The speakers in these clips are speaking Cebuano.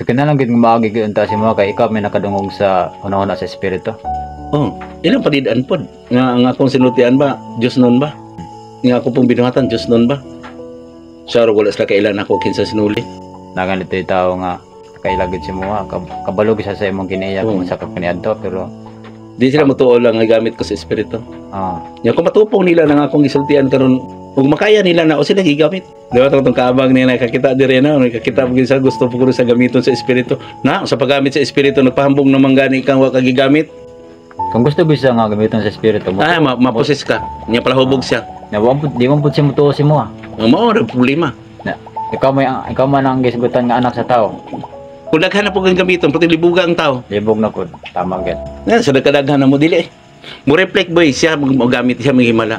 So kinahanglan gid maagi gyud unta si mo kay ikaw may nakadungog sa hunahuna sa espiritu. Oh, ilang palidaan pod nga ang akong sinultian ba Dios nun ba? Nga ako pong binuhatan Dios nun ba? Siya wala sila kailan ako kinsa sinuli. Naganito yung tao nga kaila gid si mo kabalo gyud sa imong kinaiya kung sa kaniadto pero di sila motuo lang nga gamit ko sa espiritu. Nya kung matupong nila nang akong gisultian karon ug makaya nila na o sila gigamit. Di ba tong kaabang niya nakakita diri na nakakita pag sa gusto po ko sa gamiton sa espiritu. Na sa paggamit sa espiritu nagpahambong naman gani kang wa ka gigamit. Kung gusto gyud siya nga gamiton sa espiritu mo. Ah, maposes ka. Nya pala hubog siya. Na di man pud siya motuo si mo. Mao ra problema. Na, ikaw may ikaw man ang gisgutan nga anak sa tao. Kung daghan na po kang gamiton, pati libuga ang tao. Libog na pud, tama gyud. Na sa daghan na mo dili. Mo reflect boy siya mo gamit siya maghimala.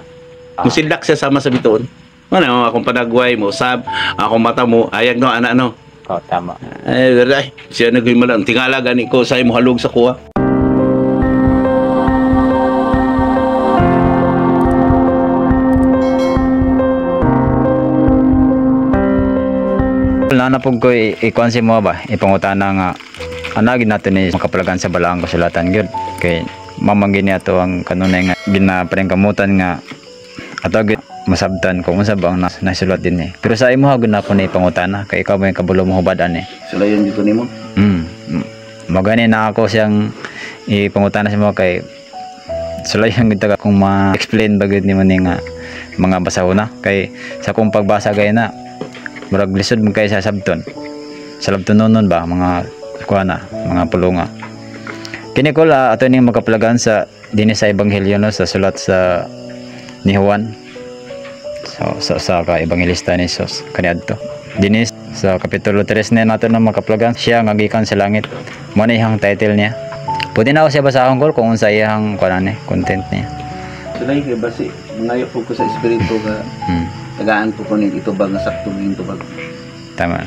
Musilak siya sama sa bituon. Ano akong panagway mo sab akong mata mo ayag no ana no. Oh, tama. Ay, ay siya naghimala ang tingala gani ko sa imo halog sa kuha. Nana po ko ikuan si mo ba ipangutana nga anagin nato ni makapalagan sa balaang kasulatan gyud kay mamanggi niya to ang kanunay nga ginaparingkamutan nga ato gyud masabtan kung unsa ba ang nasulat din eh. Pero sa imo gyud na ko ni ipangutana kay ikaw may kabulo mo hubad ani. Sulayon gyud ko nimo. Magani na ako siyang ipangutana sa mo kay sulayon gyud ta kung ma-explain ba gyud nimo ni nga mga basahona kay sa akong pagbasa gay na murag lisod man kay sa sabton. Sa labtononon ba mga kuha na, mga pulunga. Kini ko la ato ning makaplagan sa dinhi sa ebanghelyo no sa sulat sa ni Juan. So, sa ka ebanghelista ni Jesus kaniadto. Dinhi sa kapitulo 3 na nato na makaplagan siya nga gikan sa langit. Mo na iyang title niya. Pwede na ako siya basahon kol kung unsa iyang kuan ni content niya. Sulay kay basi mangayo po ko sa espiritu ka. Tagaan po ko ning itubag nga sakto ging tubag. Tama.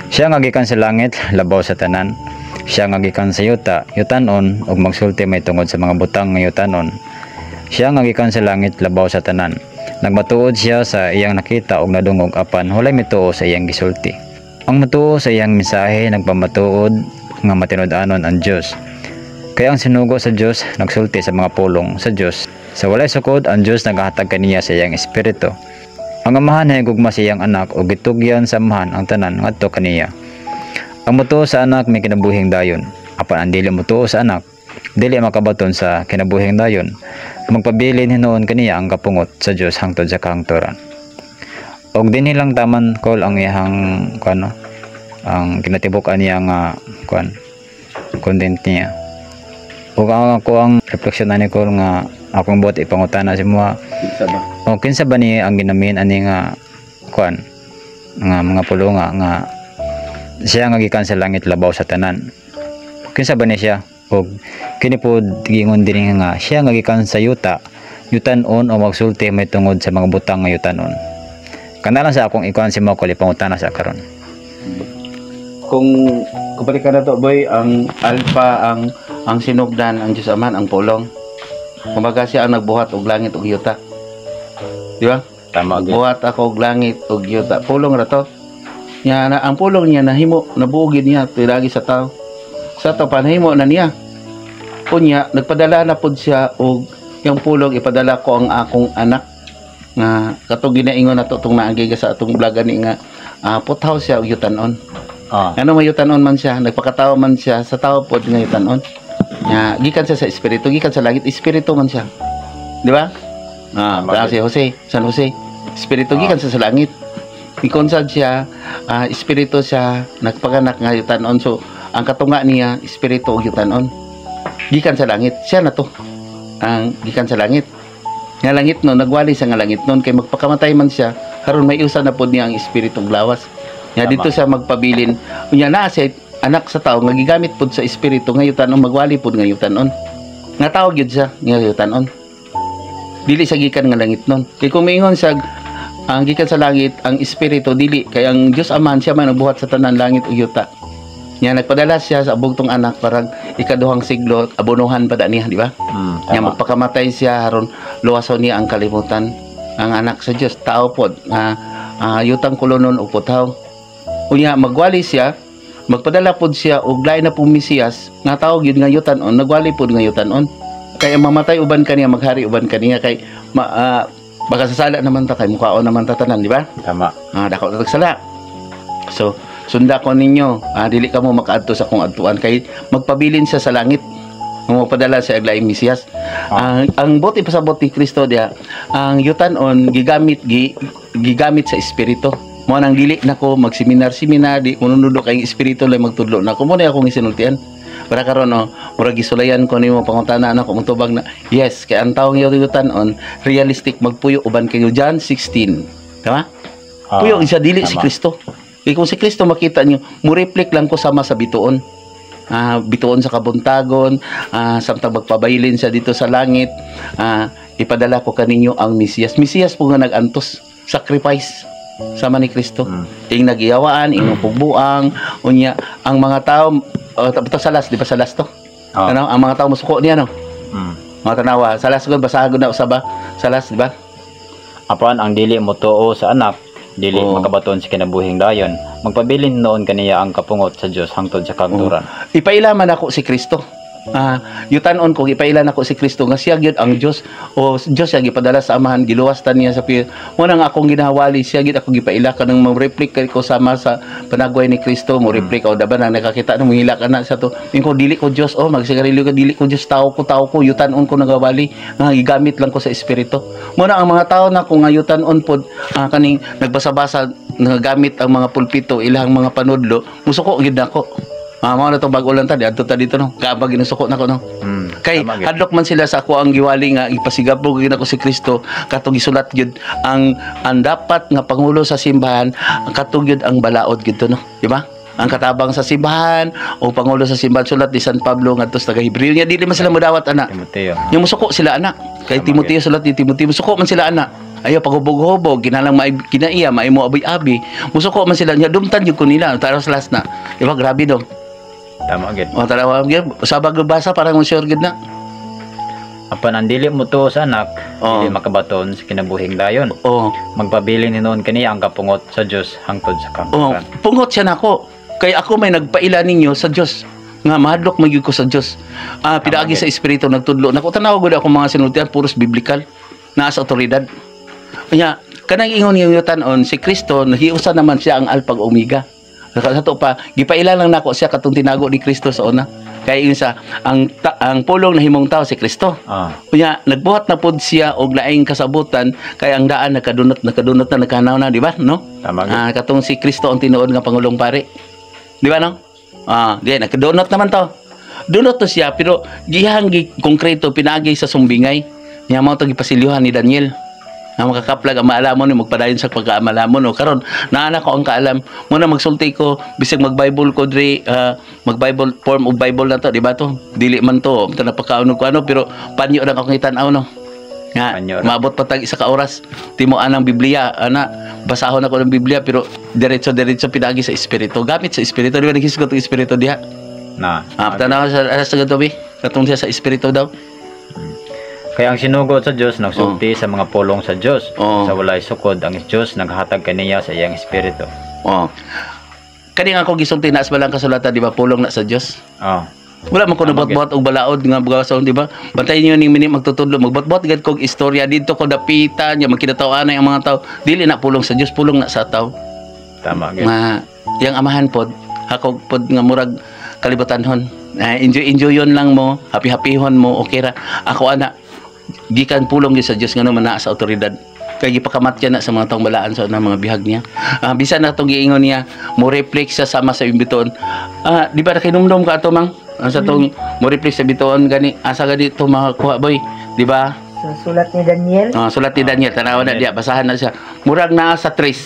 Siya nga gikan sa langit, labaw sa tanan. Siya nga gikan sa yuta, yutanon ug magsulti may tungod sa mga butang nga yutanon. Siya nga gikan sa langit, labaw sa tanan. Nagmatuod siya sa iyang nakita ug nadungog apan walay mituo sa iyang gisulti. Ang matuo sa iyang mensahe nagpamatuod nga matinud-anon ang Dios. Kaya ang sinugo sa Dios nagsulti sa mga pulong sa Dios. Sa walay sukod ang Dios nagahatag kaniya sa iyang espiritu. Ang amahan ay gugma sa iyang anak ug gitugyan sa amahan ang tanan ngadto kaniya. Ang mutuo sa anak may kinabuhing dayon, apan ang dili mutuo sa anak dili makabaton sa kinabuhing dayon. Magpabilin hinuon kaniya ang kapungot sa Dios hangtod sa kahangturan. Og dinhi lang taman kol ang iyang kuan ang kinatibuk-an niya nga kuan content niya. Ug ang ako ang refleksyon ani ko nga akong buot ipangutana si mo. Kinsa ba? O kinsa ba ni ang ginamin ani nga kuan nga mga pulunga nga siya nga gikan sa langit labaw sa tanan. Kinsa ba ni siya? Og kini pod giingon dinhi nga siya nga gikan sa yuta, yutanon o magsulti may tungod sa mga butang nga yutanon. Kana lang sa akong ikuan si mo kol ipangutana sa karon. Kung kubalikan na to boy, ang alpha ang sinugdan ang Dios Amahan ang pulong. Kumbaga siya ang nagbuhat og langit ug yuta. Di ba? Tama gyud. Buhat ako og langit ug yuta. Pulong ra to. Nya na ang pulong niya nahimo, nabuo gid niya tiragi sa tao. Sa to panahimo na niya. Unya nagpadala na pud siya og yung pulong ipadala ko ang akong anak nga katong ginaingon nato tong naagi sa atong vlog ani nga puthaw siya og yutanon. Ano may yutanon man siya, nagpakatawo man siya sa tao pod nga yutanon. Nga gikan siya sa espiritu, gikan sa langit, espiritu man siya. Di ba? Si Jose, San Jose, espiritu gikan siya sa langit. Mikonsad siya, espiritu siya, nagpaganak nga yutanon. So ang katunga niya espiritu ug yutanon. Gikan sa langit, siya na to. Ang gikan sa langit. Nga langit no, nagwali siya nga langit nun kay magpakamatay man siya, karon may usa na pod niya ang espiritu ug lawas. Nga dito siya magpabilin. Unya na siya anak sa tao nga gigamit pod sa espiritu nga yutanon, magwali pod nga yutanon. Nga tao gyud siya nga yutanon. Dili siya gikan nga langit nun. Kay kung miingon siya ang gikan sa langit ang espiritu dili kay ang Dios Amahan siya man nagbuhat sa tanan langit ug yuta. Nya nagpadala siya sa bugtong anak parang ikaduhang siglo abonohan pa da niya, di ba? Nya magpakamatay siya aron luwason niya ang kalibutan. Ang anak sa Dios tao pod nga yutang kulonon ug puthaw. Unya magwali siya, magpadala pod siya og lain na pong Mesiyas nga tawag gyud nga yutan-on, nagwali pod nga yutan-on. Kay ang mamatay uban kaniya, maghari uban kaniya kay baka sa sala naman ta kay mukaon naman ta tanan, di ba? Tama. Dako ta sala. So, sunda ko ninyo, dili ka mo makaadto sa akong adtuan kay magpabilin siya sa langit. Magpadala siya og laing Mesiyas. Ang buot ipasabot ni Kristo diha, ang yutan-on gigamit sa espiritu. Mo nang dili nako magseminar-seminar, di ko nunudo kay espiritu lang magtudlo nako. Mo na akong isinultian. Para karon no, murag gisulayan ko nimo pangutana na ko mutubag na yes kay ang tawong yutan-on realistic magpuyo uban kayo John 16. Tama? Puyo siya dili si Tama. Kristo. Kay kung si Kristo makita niyo, mo reflect lang ko sama sa bituon. Bituon sa kabuntagon, samtang magpabaylin siya dito sa langit, ipadala ko kaninyo ang Mesiyas. Mesiyas po nga nag-antos, sacrifice sama ni Kristo. Ing nagiyawaan, ing pugbuang, unya ang mga tao salas, di ba salas to? Ano, ang mga tao musuko niya no. Mga tanawa, salas gud basahon na usaba, salas, di ba? Apan ang dili mo tuo sa anak, dili makabaton sa kinabuhing dayon. Magpabilin noon kaniya ang kapungot sa Dios hangtod sa kangturan. Ipaila man ako si Kristo. Yutan-on ko ipaila nako si Kristo nga siya gyud ang Dios o Dios siya gipadala sa Amahan, giluwas ta niya sa pi. Mo nang akong ginawali siya gyud ako gipaila kanang mo-reflect kay ko sama sa panagway ni Kristo, mo reflect o daban nang nakakita nang mohila ka na sa to. Ingko dili ko Dios, oh magsigarilyo ka, dili ko Dios, tao ko yutan-on ko nagawali nga gigamit lang ko sa espiritu. Mo na ang mga tao na kung nga yutan-on pod kaning nagbasa-basa nagamit ang mga pulpito ilang mga panudlo, musuko gyud nako. Mao na tong bag-o lang ta, di adto ta dito no. Kaabag ginusuko nako no. Kay Tama gyud. Hadlok man sila sa ako ang giwali nga ipasigabog gyud ako si Kristo katong gisulat gyud ang dapat nga pangulo sa simbahan katong gyud ang balaod gyud to no, di ba? Ang katabang sa simbahan o pangulo sa simbahan sulat ni San Pablo ngadto sa taga Hebreo niya dili man sila modawat ana. Timoteo. Yung musuko sila ana. Kay Tama. Timoteo, sulat ni Timoteo, musuko man sila ana. Ayaw paghubog-hubog, ginalang may kinaiya, maimo aboy-abi. Musuko man sila niya, dumtan gyud ko nila, taros last na. Di ba grabe do? Tama gyud. O tarawa gyud, sabag basa parang sure gyud na. Apan ang dili mo tuo sa anak, dili makabaton sa kinabuhing dayon. Magpabilin hinuon kaniya ang kapungot sa Dios hangtod sa kangturan. Pungot siya nako. Kay ako may nagpaila ninyo sa Dios nga mahadlok man gyud ko sa Dios. Pinaagi sa espiritu nagtudlo. Nako tanaw gud ako mga sinultian puros biblical naa sa otoridad. Kanya kanang ingon nga yutan-on si Kristo nahiusa naman siya ang alpha ug omega. Sa to pa gipaila lang nako siya katong tinago ni Kristo sa una. Kay ingon sa ang pulong nahimong tao si Kristo. Unya nagbuhat na pod siya og laing kasabutan kay ang daan nakadunot na nakanaw na, di ba? No? Tama gyud. Katong si Kristo ang tinuod nga pangulong pari. Di ba no? Di nakadunot naman to. Dunot to siya pero gihang gi konkreto pinagi sa sumbingay. Nya mao to gipasilyuhan ni Daniel. Nga makakaplag ang maalamon ni magpadayon sa pagkaamalamo no karon naa na ko ang kaalam mo na magsulti ko bisag mag-Bible ko diri, mag-Bible form of Bible na to, di ba to dili man to ito napakaon ko ano pero panyo lang akong itan-aw no nga Panyo ra. Maabot pa tag isa ka oras timo anang Biblia ana basahon ako ng Biblia pero diretso diretso pinagi sa espiritu gamit sa espiritu, di ba naghisgot ang espiritu diha? Na. Tanaw sa gato bi katong siya sa espiritu daw. Kaya ang sinugod sa Dios nagsulti sa mga pulong sa Dios. Sa walay sukod ang Dios naghatag kaniya sa iyang espiritu. Oh. Kani nga ako gisulti na balang kasulatan, di ba pulong na sa Dios? Wala man ko nabuhat-buhat og balaod nga bugason, di ba? Bantayan niyo ning minute magtutudlo, magbuhat-buhat gid kog istorya didto ko dapitan, nya magkinataw-anay ang mga tao. Dili na pulong sa Dios, pulong na sa tao. Tama gyud. Nga yang amahan pod, hakog pod nga murag kalibutanhon. Enjoy enjoyon lang mo, happy-happyhon mo, okay ra. Ako ana gikan pulong gyud sa Dios ngano man naa sa otoridad. Kay gipakamatya na sa mga taong balaan sa mga bihag niya. Bisan na itong giingon niya, mo reflect siya sama sa imbitoon. Di ba nakinumdum ka ato mang? Sa tong mo reflect sa bituon gani asa gani to makakuha boy, di ba? Sa sulat ni Daniel, Sulat ni Daniel, tanawa na diya, basahan na siya. Murag naa sa tres.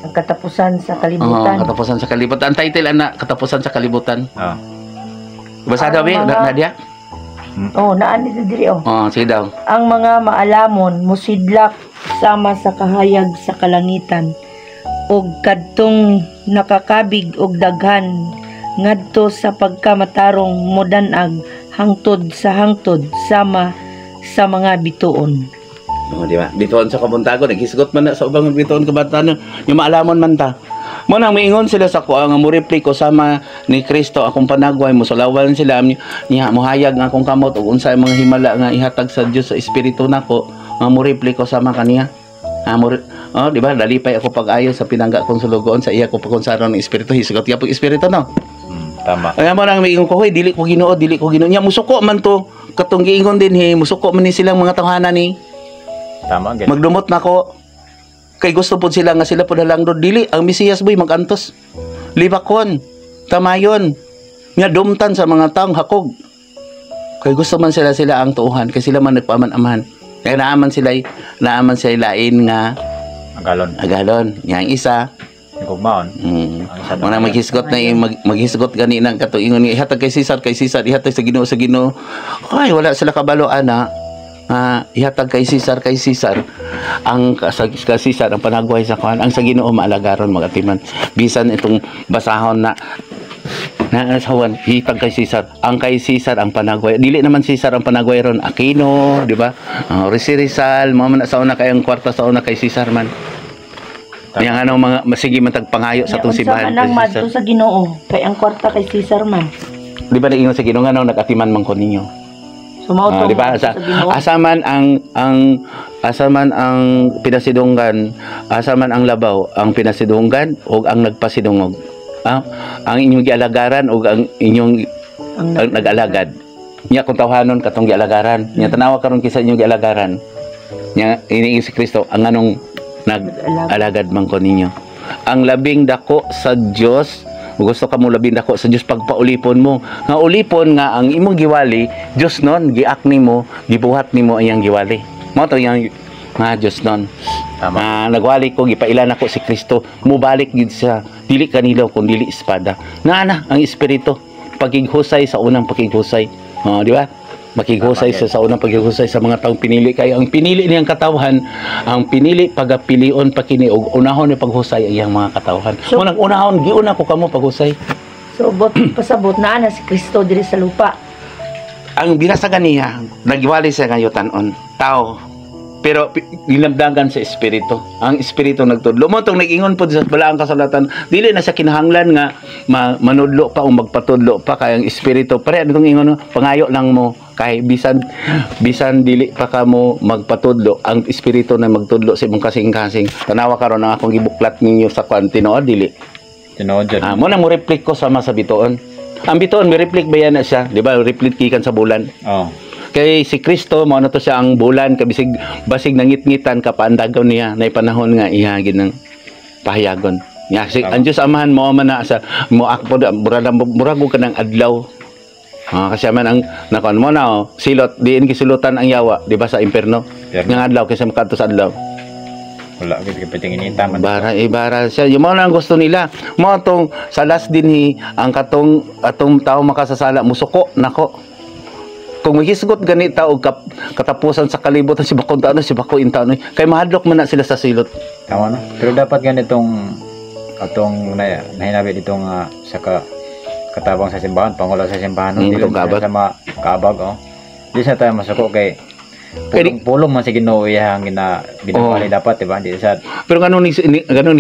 Ang katapusan sa kalibutan. Oh, katapusan sa kalibutan. Ang title ana, katapusan sa kalibutan. Basa daw, Ang be, na diya. Oh, naan dito diri oh. Oh, sige daw. Ang mga maalamon musidlak sama sa kahayag sa kalangitan ug kadtong nakakabig og daghan ngadto sa pagkamatarong modanag hangtod sa hangtod sama sa mga bituon. Oh, di ba? Bituon sa kabuntago, naghisgot man na sa ubang bituon kabatan. Yung maalamon man ta. Mo nang miingon sila sa kuha nga mo-reply ko sama ni Kristo akong panagway, mosulawan sila niya, mohayag nga akong kamot ug unsa ang mga himala nga ihatag sa Dios sa espiritu nako nga mo-reply ko sama kaniya. Ah, mo, oh, di ba? Nalipay ako pag-ayo sa pinangga kong sulugoon sa iya ko pakonsaron ng espiritu, hisgot ya pag espiritu, no. Tama. Kaya mo nang miingon ko, "Hoy, dili ko Ginoo, dili ko Ginoo." Nya musuko man to katong giingon din he, musuko man ni silang mga tawhana ni. Tama gid. Magdumot nako. Kay gusto pud sila nga sila pud lang do, dili ang Mesiyas boy magantos. Libakon, tamayon. Nga dumtan sa mga taong hakog. Kay gusto man sila sila ang tuuhan kay sila man nagpaaman-amahan. Kaya naaman sila lain nga Agalon. Agalon. Nga ang isa, Gugmaon. Ang isa. Mga maghisgot na maghisgot gani nang kato ingon nga ihatag kay Cesar, ihatag sa Ginoo sa Ginoo. Ay, wala sila kabalo ana. Ah, ihatag kay Cesar kay Cesar. Ang sa kay Cesar ang panagway sa kuan, ang sa Ginoo maalagaron magatiman. Bisan itong basahon na na sa hitag kay Cesar. Ang kay Cesar ang panagway. Dili naman Cesar ang panagway ron. Aquino, di ba? Rizal Rizal, mga man sa una kay ang kwarta sa una kay Cesar man. Tama. Yang ano mga masige man tagpangayo sa atong Unsa simbahan man ang kay Cesar. madto sa Ginoo kay ang kwarta kay Cesar man. Di ba naingon sa Ginoo nga nag-atiman man ko ninyo? So mao Ah, to di ba? sa Ginoo. Asa man ang pinasidunggan, asa man ang labaw, ang pinasidunggan o ang nagpasidungog? Ah, ang inyong gialagaran o ang inyong Ang ang nag-alagad. Nya kung tawhanon katong gialagaran. Nya tanawa karon kinsa inyong gialagaran. Nya ini si Kristo ang anong nag-alagad man ko ninyo. Ang labing dako sa Dios, gusto ka mo labing dako sa Dios pagpaulipon mo. Nga ulipon nga ang imong giwali, Dios nun, giak nimo, gibuhat nimo iyang giwali. Mao to iyang nga Dios nun. Tama. Ah, nagwali ko, gipailan ako si Kristo, mubalik gid siya, dili kanilaw kun dili espada. Naa na ang espiritu, pakighusay sa unang pakighusay. Oh, di ba? Makighusay Tama, sa unang pakighusay sa mga taong pinili kay ang pinili niyang katawhan, ang pinili pagapilion pa kini og unahon ni paghusay ang iyang mga katawhan. So- Mo nang unahon giuna ko kamo paghusay. So bot pasabot naa na si Kristo diri sa lupa. Ang binasagan niya, nagwali siya ngayon tanon, tao. Pero ginamdagan sa espiritu. Ang espiritu nagtudlo. Mo tong nag-ingon po sa balaang kasulatan, dili na siya kinahanglan nga manudlo pa o magpatudlo pa kay ang espiritu. Pare itong ingon, no, pangayo lang mo kay bisan bisan dili pa ka mo magpatudlo, ang espiritu na magtudlo sa imong kasing-kasing. Tanawa karon ang akong gibuklat ninyo sa kwan, tinuod dili? Tinuod jud. Ah, mo na mo replik ko sama sa bituon. Ang bituon may replik ba yan na siya? Di ba? Replik gikan sa bulan. Oh. Kay si Kristo mao na to siya ang bulan kabisig basig nangitngitan kapaandagaw niya na panahon nga iya ginang pahayagon. Nga si Tama. ang Dios Amahan mo man na sa mo akpo murag murag og kanang adlaw. Ah, kasi man ang nakuan mo na oh, silot diin gisilutan ang yawa, di ba, sa impierno? Impyerno. Nga adlaw kaysa makadto sa adlaw. Wala gid kapitingin man. Bara ibara siya. Yung mao na ang gusto nila. Mao tong sa last din hi ang katong atong tao makasasala musuko nako. Kung mahisgot gani ta og katapusan sa kalibutan, si bako ano si bako intaon kay mahadlok man na sila sa silot. Tama no. Pero dapat ganitong atong na nahinabi ditong sa katabang sa simbahan, pangulo sa simbahan, no? Dili Katong kaabag. sa mga kaabag, oh. Di sa tayo masuko kay Kay pulong, pulong man sa Ginoo iyang ginawali dapat, di ba? Di sa Pero ngano ni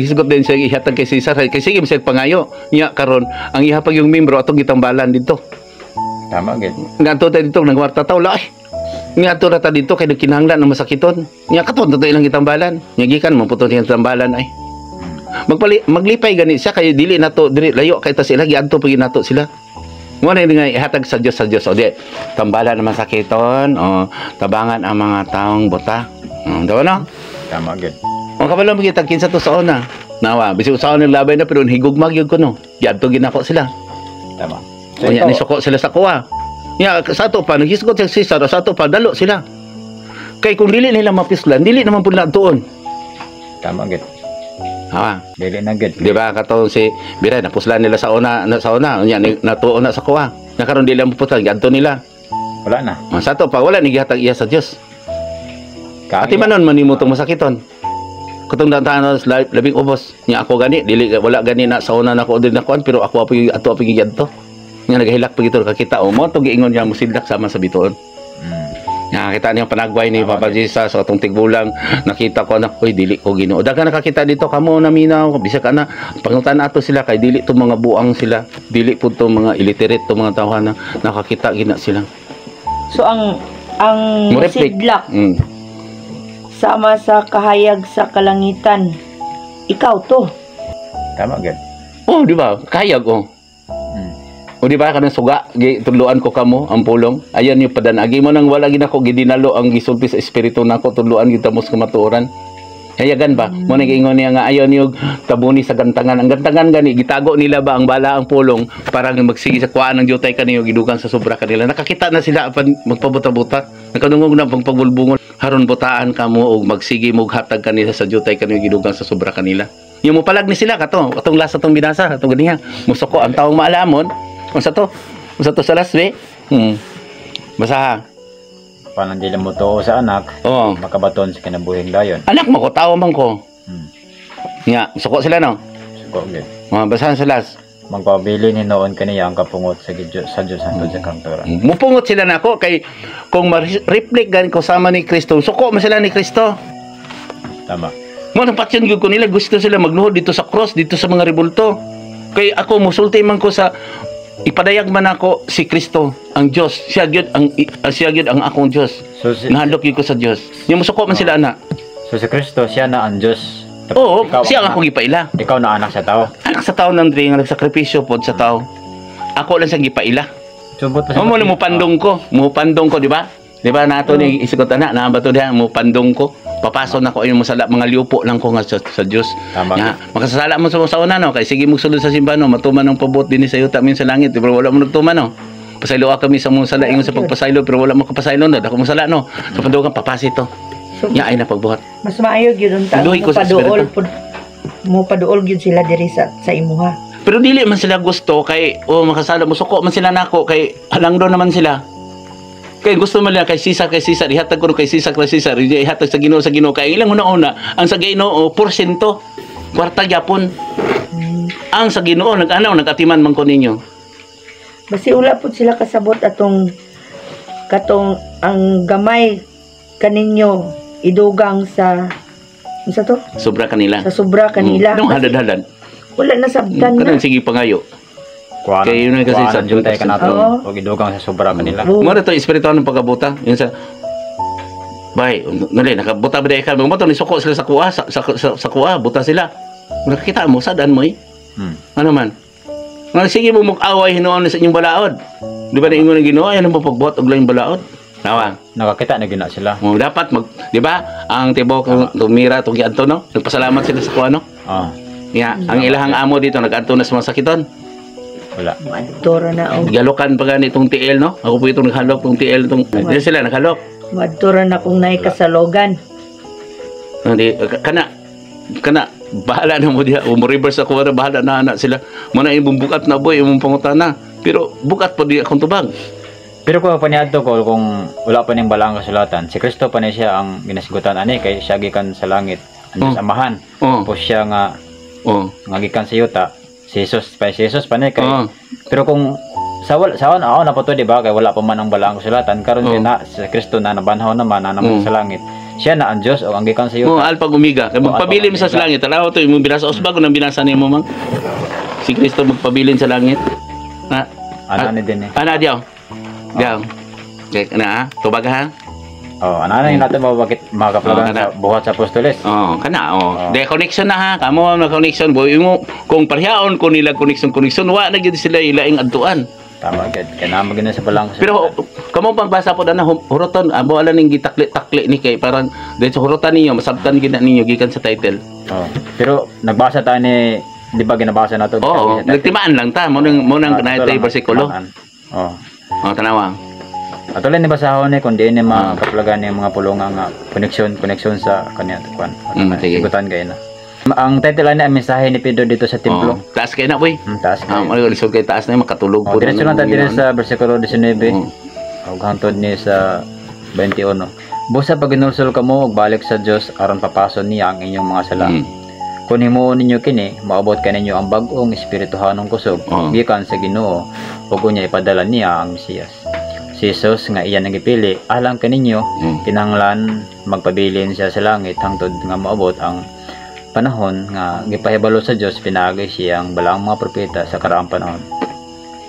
hisgot din siya ihatag kay Cesar kay sige bisag pangayo niya karon ang iha pag yung membro atong gitambalan dito. Tama gid. Ngadto ta dito nagwarta ta wala ay. Ngadto ra ta dito kay nagkinahanglan ng masakiton. Nya katon to ilang gitambalan. Nya gikan mo putol iyang tambalan ay. Maglipay gani siya kay dili nato diri layo kay ta sila giadto pag nato sila. Mo na nga ihatag sa Dios sa Dios. O di tambalan naman sakiton o tabangan ang mga taong buta. O, diba no? Tama gid. Ang kabalo mo kita kinsa to sa una. Nawa, bisig sa una labay na pero higugmag gyud ko no. Giadto ginako sila. Tama. So, Unya ni suko sila sa kuwa. Nya sa ato pa naghisgot si Cesar, sa ato pa dalo sila. Kay kung dili nila mapislan, dili naman pud tuon. Tama gid. Ha, Dili na gid. di ba katong si Biray napuslan nila sa una na, sa una unya ni, natuon na sa kuwa. Na karon dili mo putlan giadto nila. Wala na. Ah, sa ato pa wala ni gihatag iya sa Dios. Kaagi. Ati manon man nimo tong masakiton. Katong dantanon labing ubos nya ako gani dili wala gani na sa una nako din nakuan pero ako pa ato pa giadto. Nya nagahilak pa gito kakita o mo to giingon niya musidlak sama sa bituon. Nakakita niyo panagway ni Papa Jesus sa atong tigulang, nakita ko na, "Uy, dili ko Ginoo." Daghang nakakita dito kamo na minaw, bisag ana pangutan ato sila kay dili to mga buang sila, dili pud to mga illiterate to mga tawhana, nakakita gina sila. So ang Mo reflect. sidlak sama sa kahayag sa kalangitan. Ikaw to. Tama gyud. Oh, di ba? Kayag oh. O di ba kanang suga, tudloan ko kamo ang pulong. Ayan yung padanagi mo nang wala ginako gidinalo ang gisulti sa espiritu nako, tudloan kita mo sa kamatuoran. Hayagan ba? Mo nang giingon niya nga ayaw niyo tabuni sa gantangan. Ang gantangan gani gitago nila ba ang bala ang pulong para nga magsige sa kuhaan ng jutay kaniyo gidugang sa sobra kanila. Nakakita na sila apan magpabuta-buta. Nakadungog na pang pagbulbungon haron butaan kamo og magsige mo hatag kanila sa jutay kaniyo gidugang sa sobra kanila. Yung mo palag ni sila kato, katong last atong binasa, katong ganiha. Musuko ang taong maalamon. Unsa to? Unsa to sa last be? Basaha. Paano dili mo tuo sa anak, makabaton sa kinabuhing dayon. Anak mo ko, tao man ko. Nga, suko sila no. Suko gyud. Mga basahan sa last. Magpabilin hinuon kaniya ang kapungot sa Diyos sa Diyos hangtod sa kamatuoran. Mupungot sila nako kay kung ma-reflect gani ko sama ni Kristo, suko man sila ni Kristo. Tama. Mo nang patyon gyud ko nila, gusto sila magluhod dito sa cross, dito sa mga rebulto. Kay ako musulti man ko sa ipadayag man ako si Kristo, ang Dios. Siya gyud ang akong Dios. So si, Nahadlok gyud ko sa Dios. Yung musuko man sila ana. So si Kristo siya na ang Diyos. Tapos Oo, ikaw siya ang anak. akong gipaila. Ikaw na anak sa tao. Anak sa tao ng diri nga nagsakripisyo pod sa tao. Ako lang siyang gipaila. Subot pa Mo mo mo pandong ko, mo pandong ko, di ba? Di ba nato ni isugot ana, naa ba to diha mo pandong ko. Papaso na ko ayun mo sala mga liupo lang ko nga sa Dios. Tama. Nga, makasasala mo sa una no kay sige mo sulod sa simbahan no, matuman ang pabuot dinhi sa yuta min sa langit, pero wala mo nagtuman no. Pasaylo kami sa mong sala ingon sa pagpasaylo pero wala mo kapasaylo no, dako mo sala no. Sa pandugan papasito. So, Nya ay na pagbuhat. mas maayo gyud unta Tuloy mo ko sa paduol espiritu. pud mo paduol gyud sila diri sa imuha. Pero dili man sila gusto kay oh makasala mo suko man sila nako kay halangdo naman sila. Kay gusto man nila kay Caesar ihatag ko kay Caesar ihatag sa Ginoo kay ilang una-una ang sa Ginoo porsyento kwarta gyapon. Ang sa Ginoo nag-anaw nagatiman man ko ninyo. Basi wala pud sila kasabot atong katong ang gamay kaninyo idugang sa unsa to? Sobra kanila. Sa sobra kanila. Nung halad-halad. Wala na sabtan na. Kanang sige pangayo. Kuha Kay yun kasi sa jutay ka nato. Oo. Og idugang sa sobra kanila. Oo. Mo na to espiritual ng pagkabuta. Yun sa Bay, nali nakabuta ba ka? Mo to ni suko sila sa kuha sa kuha, buta sila. Nakita mo sadan mo eh. Ano man? Nga sige mo mag-away hinuon sa inyong balaod. Di ba naingon ng Ginoo ayan ang pagbuhat og laing balaod? Tawa. Nakakita na gina sila. Mo dapat mag, di ba? Ang tibok tumira tong giadto no. Nagpasalamat sila sa kuha no. Oh, Ya, ang ilahang amo dito nag-adto na sa mga sakiton. Wala. Madtora na og Galokan pa gani itong TL no. Ako po itong naghalok tong TL itong. Di sila naghalok. Madtora na kung naay kasalogan. Hindi kana kana bahala na mo diha o mo reverse ako na bahala na ana sila. Mo na imong bukat na boy imong pangutana. Pero bukat po di akong tubag. Pero kung paniadto ko kung wala pa ning balaang kasulatan, si Kristo pa ni siya ang ginasigutan ani kay siya gikan sa langit, ang Diyos Amahan. Tapos siya nga nga gikan sa yuta, si Jesus pa, si Jesus pa ni kay pero kung sa wala sa ako na po to, di ba, kay wala pa man ang balaang kasulatan karon kay na si Kristo na nabanhaw naman na naman sa langit. Siya na ang Dios o ang gikan sa yuta. Oh, alpha omega. Kay Oh, magpabilin alpha sa langit. Tanaw to imong binasa usbag nang binasa nimo mang. Si Kristo magpabilin sa langit. Na Ana ni din eh. Ana diyaw. Diyaw. Okay, kana ha? Tubag ha? Oh, ana na yung natin mabakit makaplagan Oh, ana. sa buhat sa apostoles. Oh, kana oh. Oh. De connection na ha. Kamo na connection boy mo kung parehaon ko nila connection connection wa na gyud sila ilaing adtuan. Tama gid. Kay naa man sa balaang kasulatan. Pero kamo pagbasa po na huroton amo ala ning gitakli-takli ni kay parang dahil sa hurotan ninyo masabtan gid na ninyo gikan sa title. Oh. Pero nagbasa tayo ni, di ba ginabasa nato? Oo, nagtimaan lang ta mo nang Ah, kanay ito tay lang, bersikulo. timaan. Oh. Oh, tanawa. Ato lang ni basahon ni kung di ni makaplagan ni mga pulunga nga connection connection sa kanya kuan. Sige. Sigutan kay na. Ang title ani ang mensahe ni Pedro dito sa templo. Oh, taas kay na boy. Taas Ah, kayo. mo lisod kay taas na makatulog Oh, diretso lang tayo diri sa bersikulo 19. Oo. Ug hangtod ni sa 21. Busa pag-inulsol kamo ug balik sa Dios aron papason niya ang inyong mga sala. Kung himuon ninyo kini, maabot kaninyo ang bag-ong espirituhanong kusog Oo. gikan sa Ginoo ug unya ipadala niya ang Mesiyas. Si Jesus nga iya nang gipili alang kaninyo, kinahanglan magpabilin siya sa langit hangtod nga moabot ang panahon nga gipahibalo sa Dios pinaagi siyang balaang mga propeta sa karaang panahon.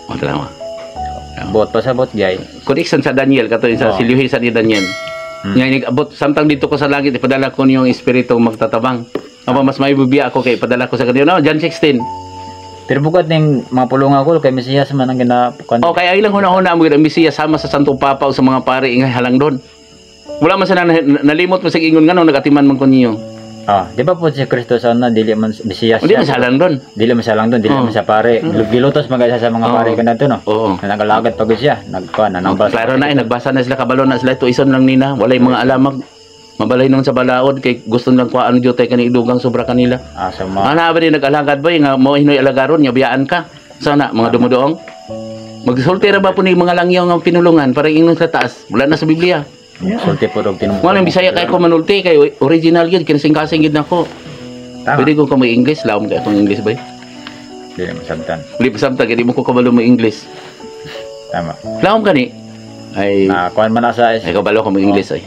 O, tanawa. Buot pasabot gyay. Connection sa Daniel kato sa silyuhi sa ni Daniel. Nga nag-abot samtang dito ko sa langit, ipadala ko niyong espiritu magtatabang. Aba, mas may bibiya ako kay ipadala ko sa kanila. No, John 16. Pero bukod ning mga pulunga ko kay Mesiyas man ang ginapukan. O kaya ilang huna-huna mo ang Mesiya sama sa Santo Papa o sa mga pari nga halang doon. Wala man sila nalimot mo sa ingon nga nung nagatiman man ko niyo. Ah, di ba po si Kristo sa una dili man Mesiyas Hindi siya. man sa halang doon. Dili man siya lang doon, dili man siya pare. Gilutos man siya sa mga pare kanadto, no. Oo. Na nagalagad pagod siya, nagkuan nanambal. Klaro na eh, nagbasa na sila, kabalo na sila, ito ison lang nina, walay mga alamag. Mabalay nun sa balaod kay gusto lang kuhaan jutay kani dugang sobra kanila. Ah, sa mga Ana ba din nag-alagad ba nga mo hinoy alagaron nga biyaan ka. Sana mga dumudoong. Magsulti ra ba po ni mga langyaw nga pinulungan para ingon sa taas? Wala na sa Biblia. Sulti po og tinumpo. Wala Bisaya kay ko manulti kay original gyud, kinsing-kasing gyud nako. Tama. Pwede ko ka English, lawom kay akong English ba? Dili man sabtan. Di pa samtang di mo ko kabalo mo English. Tama. Lawom kani. Ay, Na kuan man na sa ay kabalo ko mo English ay.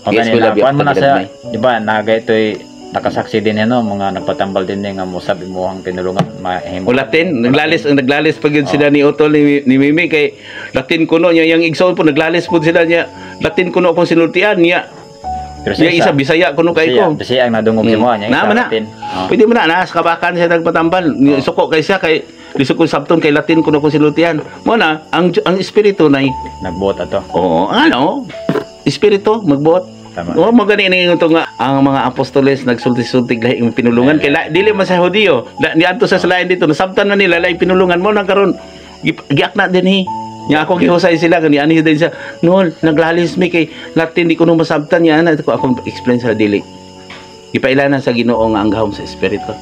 O Yes, gani wala na biya kuan man na sa pagkadagmay. di ba naga ito'y nakasaksi din no mga nagpatambal din nga mosab imuhang pinulungan mahimo. O Latin, naglalis ang naglalis pag yun sila ni Otol ni Mimi kay Latin kuno niya yang igsoon po naglalis po sila niya. Latin kuno akong sinultian niya. Pero sa Niya isa Bisaya kuno kay Bisaya, ko. Bisaya ang nadungog sa mo niya Na isa man na. Latin. Oh. Pwede mo na naas kabakan siya nagpatambal. Suko kay siya kay lisod ko sabton kay Latin kuno akong sinultian. Mo na ang espiritu nay. Nagbuot ato. Oo, ano? Espiritu magbuot. Tama. Oo, mo gani ni to nga ang mga apostoles nagsulti-sulti lahi yung pinulungan kay dili man sa Hudiyo. Niadto sa lain dito nasabtan na nila lahi pinulungan mo nang karon giakna din hi. Nya ako gihusay sila gani ani din siya. No, naglalis mi kay Latin di ko no masabtan niya ana ko akong explain sa dili. Gipailanan sa Ginoo nga ang gahom sa espiritu.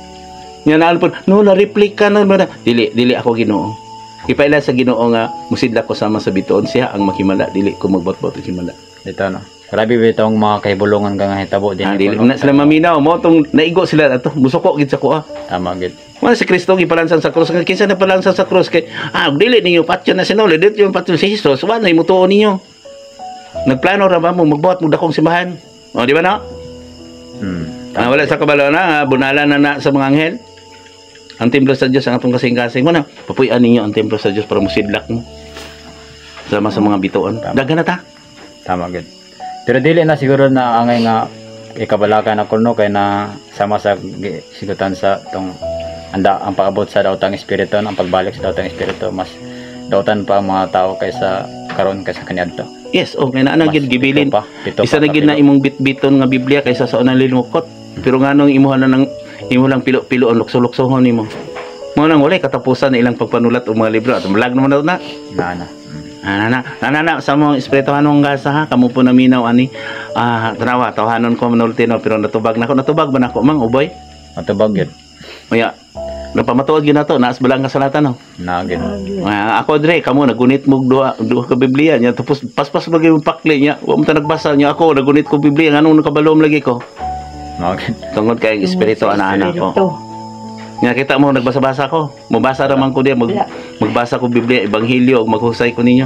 Nya naal po, no na replika na ba na? Dili dili ako Ginoo. Ipailan sa Ginoo nga musidla ko sama sa bituon siya ang makimala dili ko magbot-bot og himala. Dito no. Grabe ba itong mga kahibulungan ka nga hitabo din. Ah, dili na sila maminaw mo tong naigo sila ato musuko gid sa kuha. Tama gid. Wala si Kristo gipalansang sa krus. Kinsa na palansang sa krus kay dili ninyo patyon na sinuli dili yung patyon si Jesus. Wala na mutuo ninyo. Nagplano ra ba mo magbuhat mo dakong simbahan? O di ba na? Ah, wala sa kabalo na bunalan na na sa mga anghel. Ang templo sa Dios ang atong kasing-kasing mo na. Papuy-an ninyo ang templo sa Dios para musidlak mo. Sama sa mga bituon. Dagan na ta. Tama gid. Pero dili na siguro na angay nga ikabalakan ako no kay na sama sa sigutan sa tong anda ang paabot sa daotang espiritu, ang pagbalik sa daotang espiritu, mas dautan pa ang mga tao kaysa karon kaysa kaniadto. Yes, okay na na Mas gid gibilin. pito pa, pito Isa pa na gid na kapilo. imong bitbiton nga Biblia kaysa sa unang linukot. Pero nganong imuha na ng imo lang pilo-pilo ang lukso-luksohon nimo. Mo nang walay katapusan na ilang pagpanulat og mga libro. At malag naman na na. Na na. Na na na na na sa mong espirituhanong gasa ha kamo po naminaw ani tanawa tawhanon ko manulti no pero natubag na ko natubag ba nako mang uboy. Matubag gid. Uya napamatuod gyud nato naas balang kasalatan no. Na gid. Ah, ako dre kamo nagunit mo duha duha ka Biblia niya tapos paspas lagi yung pakli niya wa mo ta nagbasa niya ako nagunit ko Biblia nganong nakabalom lagi ko Mao gid. tungod kay ang espiritu ana-ana ko. Espiritu. Nga kita mo nagbasa-basa ko. Mobasa ra man ko diya magbasa ko Biblia, ebanghelyo ug maghusay ko ninyo.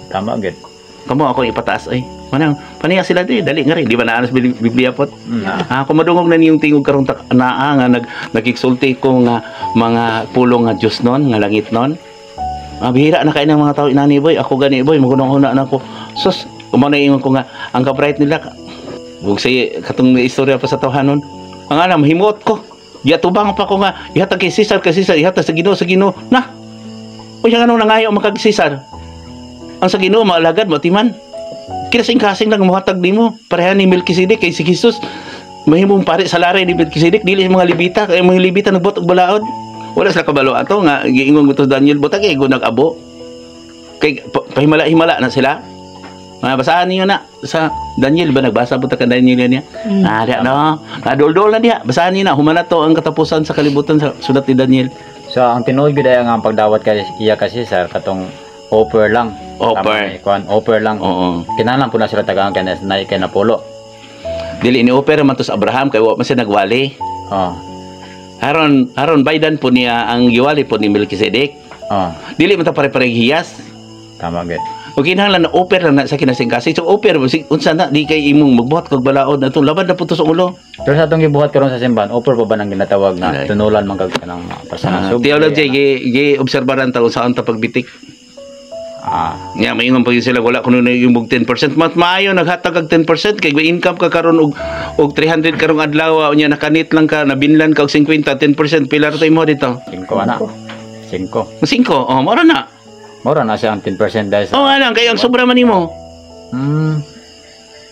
Tama gid. Kamo ako ipataas ay. Manang paniya sila di dali nga rin di ba naanas Biblia pot. Na. Ah, kung madungog na niyong tingog karon naa nga nagigsulti ko nga mga pulong nga Dios non, nga langit non. Ah, bihira na kay ng mga tao inani boy. Ako gani boy, magunong-huna na ako. Sus, kumo na ingon ko nga ang ka-bright nila. Ug say katong istorya pa sa tawhanon. Ang alam himuot ko. Giatubang pa ko nga ihatag kay Caesar, ihatag sa Ginoo sa Ginoo. Na. Uy, nga nung nangayo makag Caesar. Ang sa Ginoo maalagad matiman. Kinasing-kasing lang mohatag nimo. Pareha ni Melchizedek kay si Jesus mahimong pare sa laray ni Melchizedek dili sa mga Levita kay mga Levita nagbuot og balaod. Wala sila kabalo ato nga giingon ko to Daniel butag kay nag-abo. Kay pahimala-himala na sila. Mga basahan niyo na sa Daniel ba nagbasa po ta ka Daniel niya? Ah, diya no. Nadol-dol na diya. Basahan niyo na humana to ang katapusan sa kalibutan sa sulat ni Daniel. So ang tinuod gid ay ang pagdawat kay iya kay Caesar katong offer lang. Offer. Tama ni kuan offer lang. Oo. Kinahanglan po na sila tagaan kay na kay napulo. Dili ni offer man to sa Abraham kay wa man siya nagwali. Oh. Aron aron baydan po niya ang giwali po ni Melchizedek. Oh. Dili man ta pare-parehiyas. Tama gid. O kinahanglan na offer lang na sa kinasingkasing. So offer mo unsa na di kay imong magbuhat kag balaod na itong labad na puto sa ulo. Pero sa atong gibuhat karon sa simbahan, offer pa ba nang ginatawag na Ay. Tunulan man kag kanang para sa Theology gi gi obserbaran ta kung saan ta pagbitik. Nya maingon pa gyud sila, wala kuno na yung 10%. Mas maayo naghatag kag 10% kay may income ka karon og 300 karong adlaw, unya nakanit lang ka, nabinlan ka og 50, 10% pila ra to imo dito? 5 ana. 5. 5. Oh, mora na. Mura na siya ang 10% dahil sa Oh, alang kay ang sobra man nimo.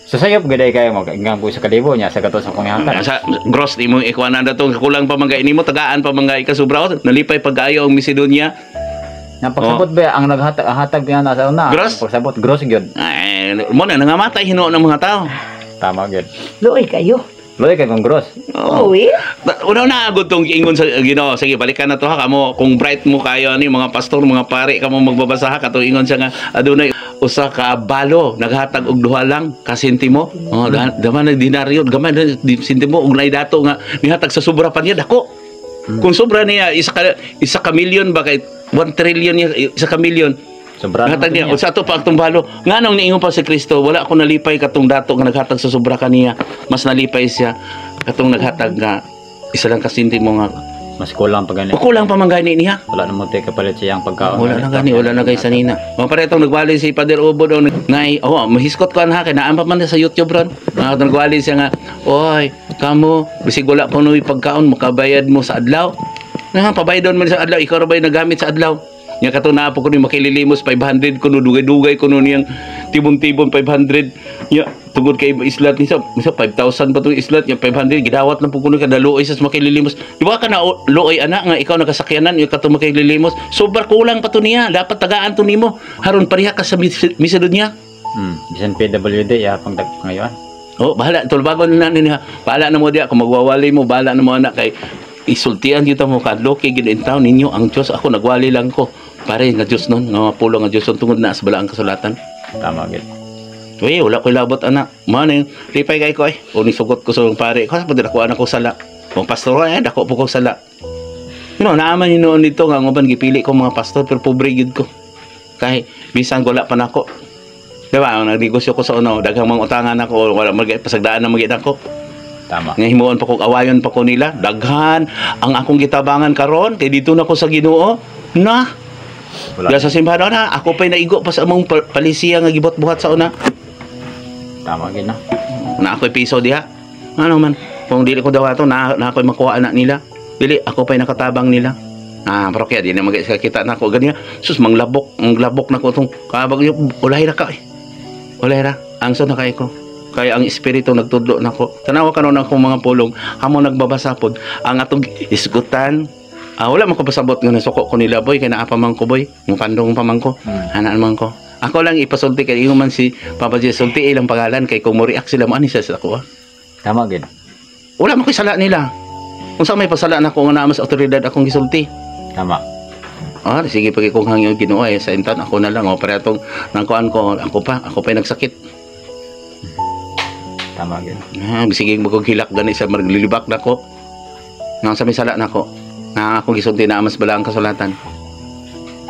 So sayop gid kayo mo ingang ko sa kalibo niya sa kato sa kong ihatag. Sa gross nimo ikuan na datong kulang pa man kay nimo, tagaan pa man kay ka sobra, oh, nalipay pag-ayo ang Macedonia. Nga pagsabot ba ang naghatag ang hatag niya na sa una. Gross? Ang pagsabot gross gyud. Ay, mo na nangamatay hinuon ng mga tao. Tama gyud. Luoy kayo. Luoy kay kung gross. Oo. Uy. Una na agad tong ingon sa Ginoo. Sige, balikan na to ha kamo kung bright mo kayo ani mga pastor, mga pare kamo magbabasa ha katong ingon siya nga adunay usa ka balo naghatag og duha lang ka sentimo. Oh, daman na dinaryo, gamay na sentimo og naay dato nga nihatag sa sobra pa niya dako. Kung sobra niya isa ka milyon ba, kay 1 trillion niya isa ka milyon. Sobra Naghatag naman niya, niya. unsa ato pa atong balo? Nganong niingon pa si Kristo, wala ako nalipay katong dato nga naghatag sa sobra kaniya. Mas nalipay siya katong naghatag nga isa lang ka sentimo nga Mas kulang pa gani. kulang pa man gani niya. Wala na mo tay kapalit siyang pagkaon. Wala na gani, wala na kay sanina. Mga paretong nagwali si Father Ubo daw nay, oh, mahiskot ko ha kay naan pa man sa YouTube ron. Mga nagwali siya nga, "Oy, kamo, bisig wala ko noy pagkaon, makabayad mo sa adlaw." Nga pabayad man sa adlaw, ikaw ra ba yung nagamit sa adlaw? Nya kato naa po ko ni makililimos 500 kuno dugay-dugay kuno niyang tibon-tibon 500 nya tungod kay islat ni sa 5,000 pa tong islat nya 500 gidawat lang po kuno kada luoy sa makililimos. Di ba ka na luoy ana nga ikaw nakasakyanan yung kato makililimos, sobrang kulang pa to niya, dapat tagaan to nimo haron pareha ka sa Macedonia. Bisan PWD ya pang tag ngayon. Oh, bahala tulbagon na niya. Bahala na mo diya kung magwawali mo, bahala na mo anak kay isultian kita mo kadloki gid in town ninyo ang Dios, ako nagwali lang ko. Pare nga Dios nun, nga pulo nga Dios tungod na sa balaang kasulatan. Tama gyud. Uy, wala ko'y labot anak. Man yung lipay kay ko ay. O nisugot ko sa pare ko, pwede ako anak ko sala. Kung pastor ay dako po ko sala. You know, naaman yun noon dito nga nguban gipili ko mga pastor pero pobre gid ko. Kahit bisan wala pa nako. Diba, ang nagnegosyo ko sa una, daghang mga utangan ako, wala mag pasagdaan na magid ako. Tama. Nga himuon pa ko awayon pa ko nila, daghan ang akong gitabangan karon kay dito na ko sa Ginoo. Na, Wala. wala sa simbahan na, ako pa'y naigo pa sa among palisiya nga gibot-buhat sa una. Tama gyud na. Na ako'y piso diha. Ano man, kung dili ko daw ato na, na ako'y makuha na nila. Dili ako pa'y nakatabang nila. Ah, pero kaya di na mag-kita na ako ganyan. Sus, manglabok, manglabok na ko tong kabag ulay ra ka eh. Ulay ra. Ang na kay ko. Kaya ang espiritu nagtudlo nako. Tanawa karon akong mga pulong, hamo nagbabasa pod ang atong isgutan. Ah, wala man ko pasabot nga nasuko ko nila boy kay naa pa man ko boy. Mupandong pa man ko. Hanaan man ko. Ako lang ipasulti kay ingon man si Papa J, sulti ilang pangalan kay kung mo-react sila mo ani siya sa ako. Ah. Tama gyud. Wala man ko'y sala nila. Unsa may pasala nako nga naa mas awtoridad akong gisulti. Tama. Ah, sige pag kung hangyo Ginoo ay sa intan ako na lang oh pare atong nangkuan ko ako pa nagsakit. Tama gyud. Ah, sige mo kog hilak gani sa maglilibak nako. Nga sa may sala nako. Nga akong gisulti na mas bala ang kasulatan.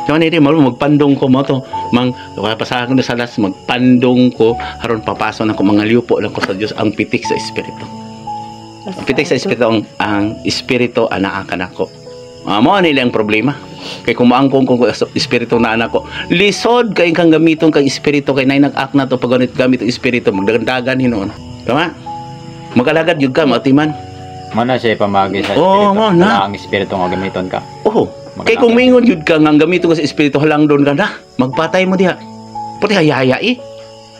So ni mo magpandong ko mo to mang pasahan na sa las magpandong ko haron papaso na ko mga liupo lang ko sa Dios ang pitik sa espiritu. Ang pitik sa espiritu ang espiritu anaa kanako. Ah, mo nila ang problema. Kay kung maangkong kung espiritu na anak ko, lisod kay kang gamiton kang espiritu kay nay nag-act na to pag ganit gamit ang espiritu magdagandagan hinuon. Tama? Magalagad gyud ka maatiman. Mo na siya pamagi sa Oo, espiritu. mo na. Wala ang espiritu nga gamiton ka. Oh, kay kung mingon gyud ka nga ang gamiton ka sa espiritu halang doon ka na, magpatay mo diha. Puti hayaya eh.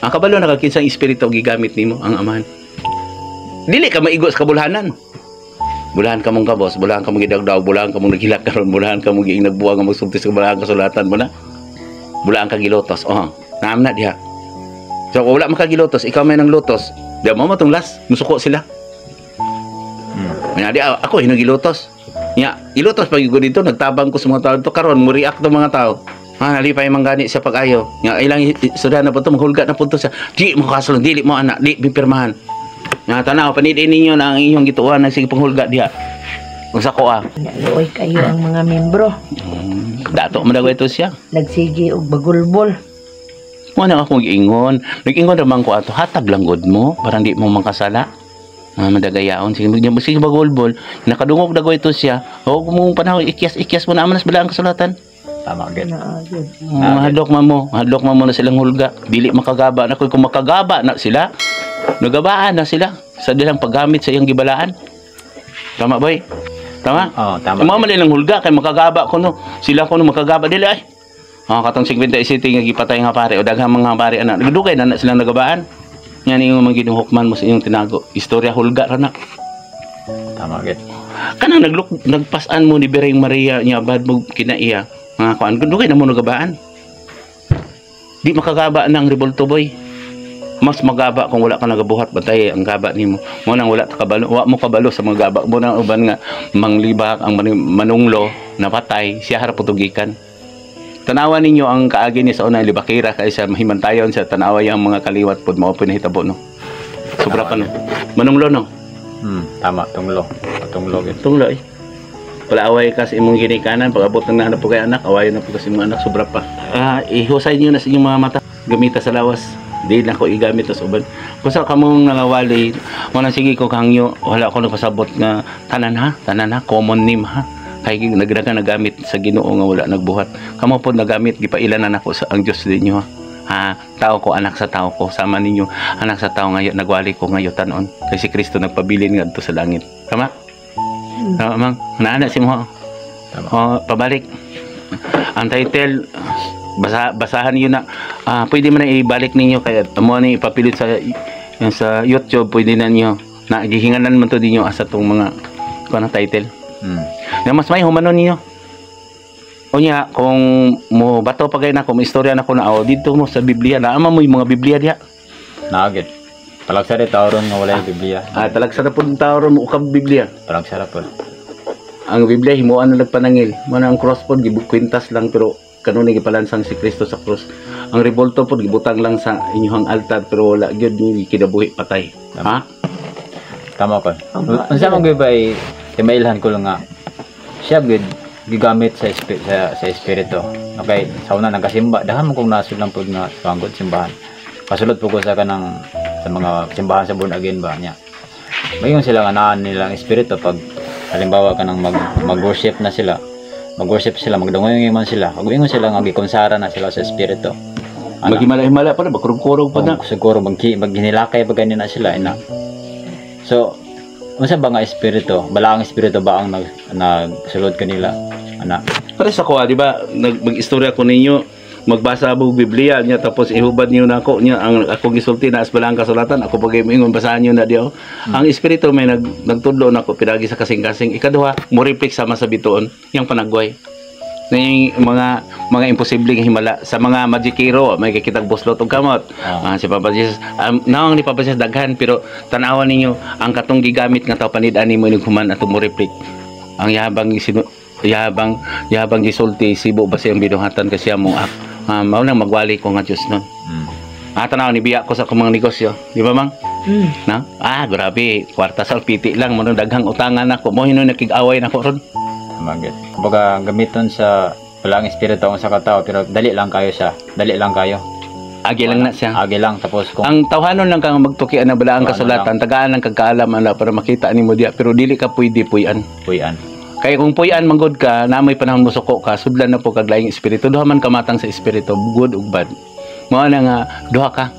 Ang kabalo nakakinsa ang espiritu ang gigamit nimo ang amahan. Dili ka maigo sa kabulhanan. Bulahan ka mong kabos, bulahan ka mong gidagdaw, bulahan ka mong naghilak karon, bulahan ka mong giing nagbuwang nga magsulti sa bulahan kasulatan mo na. Bulahan ka gilotos. Oh, naam na diha. So kung wala makagilotos, ikaw may nang lotos. Di mo matong las, musuko sila. Nya di ako hinagilotos. Nya, ilotos pag ko dito nagtabang ko sa mga tao dito karon mo react ng mga tao. Ah, nalipay man gani siya pag-ayo. Nya ilang sudan na po to, maghulga na po to siya. Di mo kasulong, dili mo anak, di pipirmahan. Nga tanaw panidin ninyo na ang inyong gituan na sige panghulga diha. Unsa ko ah. Luoy kayo ang mga membro. Dato man daw ito siya. Nagsige og bagulbol. Mo na akong giingon. Nag-ingon raman ko ato, hatag lang gud mo para di mo makasala. Mga madagayaon sige sige bagulbol. Nakadungog dagoy ito siya. O mong panahon ikyas-ikyas mo na amanas bala ang kasulatan. Tama gid. Naa gyud. Mahadlok man mo, mahadlok man mo na silang hulga. Dili makagaba na kung makagaba na sila, nagabaan na sila sa dilang paggamit sa iyang gibalaan. Tama, boy? Tama? Oh, tama. Tama man nilang hulga kay makagaba kuno. Sila kuno makagaba dili ay. Ah, katong 57 nga gipatay nga pare o daghang mga pare ana. Nagdugay na na silang nagabaan. Yan yung mga ginuhukman mo sa inyong tinago. Istorya hulga ra na. Tama gid. Kanang nagluk nagpasan mo ni Bereng Maria niya bad mo kinaiya. Mga kuan dugay na mo nagabaan. Di makagaba ng rebulto, boy. Mas magaba kung wala ka nagabuhat, batay ang gaba nimo. Mo nang wala ta kabalo, wa mo kabalo sa mga gaba mo nang uban nga manglibak ang manunglo napatay siya harap putugikan. Tanawa ninyo ang kaagi ni sa unang libakira kay sa mahimantayon sa tanawa yang mga kaliwat pod mao po nahitabo no. Sobra pa no. Manunglo no. Tama, tunglo. Tunglo gid. Tunglo eh. Pala away ka sa imong ginikanan, pag abot ng nahanap po kay anak, awayon na po ka sa imong anak, sobra pa. Ah, ihusay niyo na sa inyong mga mata. Gamita sa lawas. Di na ko igamit sa uban. Kung sa kamong nangawali, wala sige ko kangyo, wala ko nagpasabot nga tanan ha, common name ha. Kay nagdagan nagamit sa Ginoo nga wala nagbuhat. Kamo pod nagamit gipailan na nako sa ang Dios ninyo ha. Ha, tao ko, anak sa tao ko, sama ninyo, anak sa tao ngayon, nagwali ko ngayon tanon. Kay si Kristo nagpabilin ngadto sa langit. Tama? Tama, mang. Naana si mo. Tama. Oh, pabalik. Ang title, basahan niyo na. Ah, pwede man na ibalik ninyo kaya mo ni ipapilit sa yung sa YouTube, pwede na niyo. Na gihinganan man to ninyo asa tong mga kuan ang title. Na mas may humanon ninyo. Unya, kung mo bato pa kay na, kung istorya na ko na, oh, dito mo sa Biblia, naama mo yung mga Biblia diha. Naa gid. Talagsa di tao ron nga wala yung Biblia. Ah, talagsa na po ng tao ron mo ukab Biblia. Talagsa ra pod. Ang Biblia himuan na nagpanangil. Mo na ang cross pod gibukwintas lang pero kanunay gipalansang si Kristo sa cross. Ang rebulto pod gibutang lang sa inyong altar pero wala gyud ni kinabuhi patay. Ha? Tama ko. Unsa man gyud ba timailhan ko lang nga siya gyud gigamit sa sa espiritu. Okay, sa una nagkasimba, daghan man kong nasud lang pud nga panggod simbahan. Kasulod po ko sa kanang sa mga simbahan sa born again ba niya. Mayon sila nga naan nilang espiritu pag halimbawa kanang mag-worship na sila. Mag-worship sila, magdungoy man sila. Pag sila nga gikonsara na sila sa espiritu. Ana. Maghimala-himala pa na, magkurog-kurog pa na. Oh, siguro maghinilakay pa ganyan na sila ina. So, unsa ba nga espiritu? Balaang espiritu ba ang nagsulod kanila? Ana. Pare sa kuha, di ba? Mag-istorya ko ninyo, magbasa mo Biblia niya tapos ihubad niyo na ako niya ang ako gisulti na as balang kasulatan ako pag ingon basahan niyo na diyo. Ang espiritu may nagtudlo nako pinagi sa kasing-kasing. Ikaduha, mo reflect sama sa bituon yang panagway na yung mga imposibleng himala sa mga magikero may kikitag buslot og kamot. Ah. Ah, si Papa Jesus, naong ni Papa Jesus daghan pero tanawan ninyo ang katong gigamit nga tao panid-an nimo inig human ato mo reflect ang yahabang sinu yahabang yahabang gisulti sibo ba siyang binuhatan kasi mo ah, mao nang magwali ko nga Dios nun. Ah, tanaw ni biya ko sa akong mga negosyo, di ba, mang? Na ah, grabe kwarta sa piti lang mo nang daghang utangan ako mo hinuon nakig-away nako ron. Tama gyud. Kumbaga gamiton sa balaang espiritu ang sa katao pero dali lang kayo siya. Dali lang kayo. Agi lang na siya. Agi lang tapos kung Ang tawhanon lang kang magtukian na balaang Tawhanon kasulatan, tagaan lang kagkaalam ana para makita nimo diya pero dili ka pwede puy-an. Puy-an. Kaya kung puy-an manggod ka, na may panahon mo suko ka, sudlan na po kag laing espiritu, duha man kamatang sa espiritu, good ug bad. Mao na nga duha ka,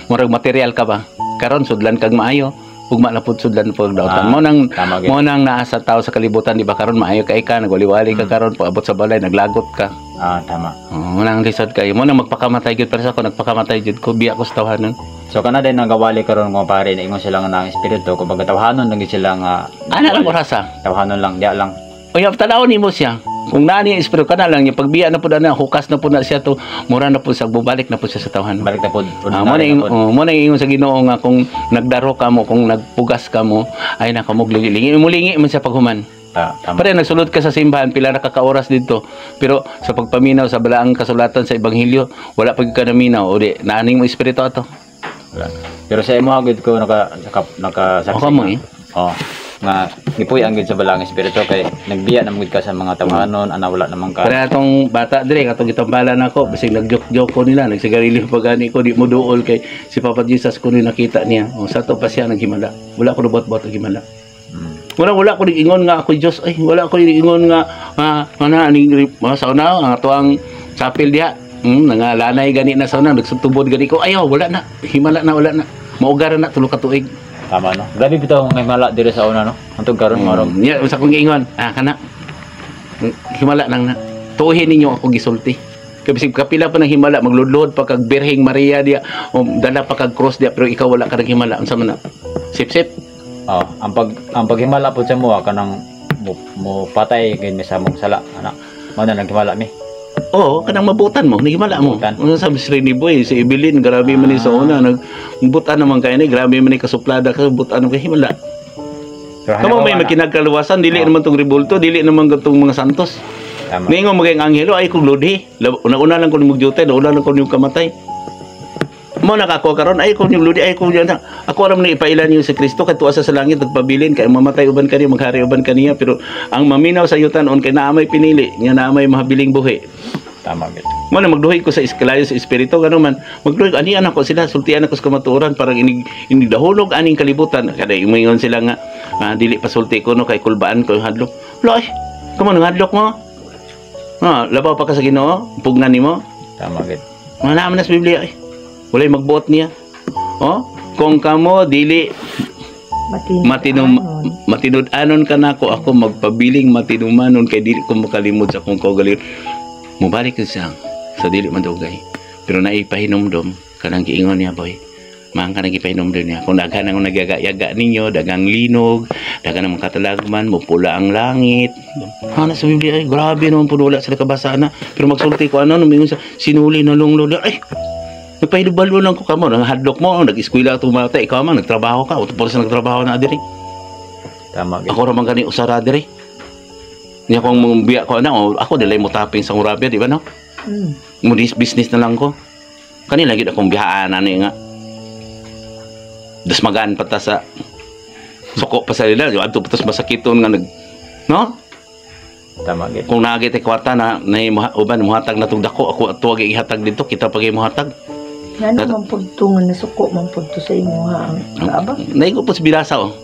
murag material ka ba? Karon sudlan kag maayo, ugma na pud sudlan po dautan. Ah, tama gyud. Mo nang naa sa tao sa kalibutan, di ba karon maayo kay ka, nagwali-wali ka karon, pag-abot sa balay naglagot ka. Ah, tama. Oh, mo nang lisod kayo. Mo nang magpakamatay gyud para sa ako, nagpakamatay gyud ko, biya ko sa tawhanon. So kana din nagawali karon mga pare na ingon sila nga ang espiritu kumbaga tawhanon lang gyud sila nga Ana lang orasa. Tawhanon lang, diya lang. Uy, tanaw nimo siya. Kung nani ang espiritu kana lang niya pagbiya na pud na hukas na pud na siya to mura na pud sa bubalik na pud siya sa tawhanon. Balik na pod. Ah, mo na oh, mo na ingon sa Ginoo nga kung nagdaro ka mo, kung nagpugas ka mo, ay na ka mo lingi mo lingi man siya paghuman. Tama. Pare nagsulod ka sa simbahan pila na ka ka oras dito. Pero sa pagpaminaw sa balaang kasulatan sa ebanghelyo, wala pag ka naminaw o di naaning mo espiritu ato. Wala. Pero sa imo gyud ko naka naka nakasaksi. O, kamo eh. Oh, nga Gipuy ang gid sa Balaang Espiritu kay nagbiya na gid ka sa mga tawhanon, ana, wala naman ka. Para atong bata dire, katong gitambalan ako, bisag nag-joke-joke ko nila, nagsigarilyo pa gani ko, di mo duol kay si Papa Jesus ko ni nakita niya. O, sa to pa siya naghimala. Wala ko nabuhat-buhat og himala. Wala wala ko ingon nga ako Dios ay, wala ko ingon nga ana aning mga sa una ang atuang chapel diha. Nangalanay gani na sa una, nagsutubod gani ko. Ayaw, wala na. Himala na, wala na. Maugara na 3 ka tuig. Tama, no. Grabe bitaw ang himala diri sa una, no. Hantod karon marog. Yeah, sa akong giingon, kana. Himala lang na. Tuhin ninyo ako gisulti. Kay bisag kapila pa ng himala, magludlod pa kag Birheng Maria diya, o dala pa kag cross diya, pero ikaw wala ka ng himala. Unsa man na? Sip-sip. Oh, ang paghimala pud sa moa kanang mo patay gid mi sa among sala ana. Mao na naghimala mi. Oo, kanang mabutan mo, naghimala mo. Mabutan. Ano sabi si Rene Boy, si Evelyn, grabe man ni sa una, nagbutan naman kayo ni, grabe man ni kasuplada ka, butan naman kayo, himala. Pero Kamo may halimbawa na- makinagkaluwasan, dili naman tong rebulto, dili naman katong mga santos. Tama. Ningo maging anghelo ay kung lodhi. Una-una lang ko ni mugjutay, una lang ko ni kamatay. Mo nakako karon ay kung yung lodi ay kung yan. Ako aram na ipailan niyo si Kristo kay tuwa sa langit nagpabilin kay mamatay uban kaniya, maghari uban kaniya, pero ang maminaw sa yutan on kay naa may pinili nga naa may mahabiling buhi. Tama gid. Mo na magduhi ko sa iskalayo sa espiritu gano man magduhi ko ani ako sila, sultian ako sa kamatuoran, parang inig inig dahulog aning kalibutan kada ingon sila nga dili pa sulti ko no kay kulbaan ko yung hadlok. Loy, kamo nang hadlok mo, labaw pa ka sa Ginoo, pugnan nimo. Tama gid. Mga naman na sa Biblia eh. Walay magbuot niya. Oh, kung kamo dili Matinom. matinud-anon ka nako, ako magpabiling matinumanon kay dili ko makalimod sa akong kaugalingon. Mubalik siya sa dili man dugay. Pero naipahinumdom kanang giingon niya, boy. Maang kanang gipahinumdom niya. Kung daghan ang nagyaga-yaga ninyo, dagang linog, daghang ang mga katalagman, mupula ang langit. Ana sa Biblia ay grabe naman po, wala sila kabasa na. Pero magsulti ko ano, numingon sa sinuli na lunglong. Ay, nagpahilubalo lang ko kamo, nang hadlok mo, nag-eskwela itong bata, ikaw man, nagtrabaho ka, o sa nagtrabaho na diri. Tama gid. Ako ra man gani usara diri. Niya kung mga biya ko na, o, ako dilay mo taping sa Urabia, di ba no? Mo business na lang ko. Kanila gid akong bihaan ani nga. Dasmagan pa ta sa suko pa sa nila, adto pa ta sa masakiton nga nag, no? Tama gid. Kung naagi tay kwarta na uban muhatag na tong dako, ako ato agi ihatag dito, kita pag muhatag. Ngano man pud to nga nasuko man pud to sa imuha ang kaaba? Naigo po sa bilasa oh.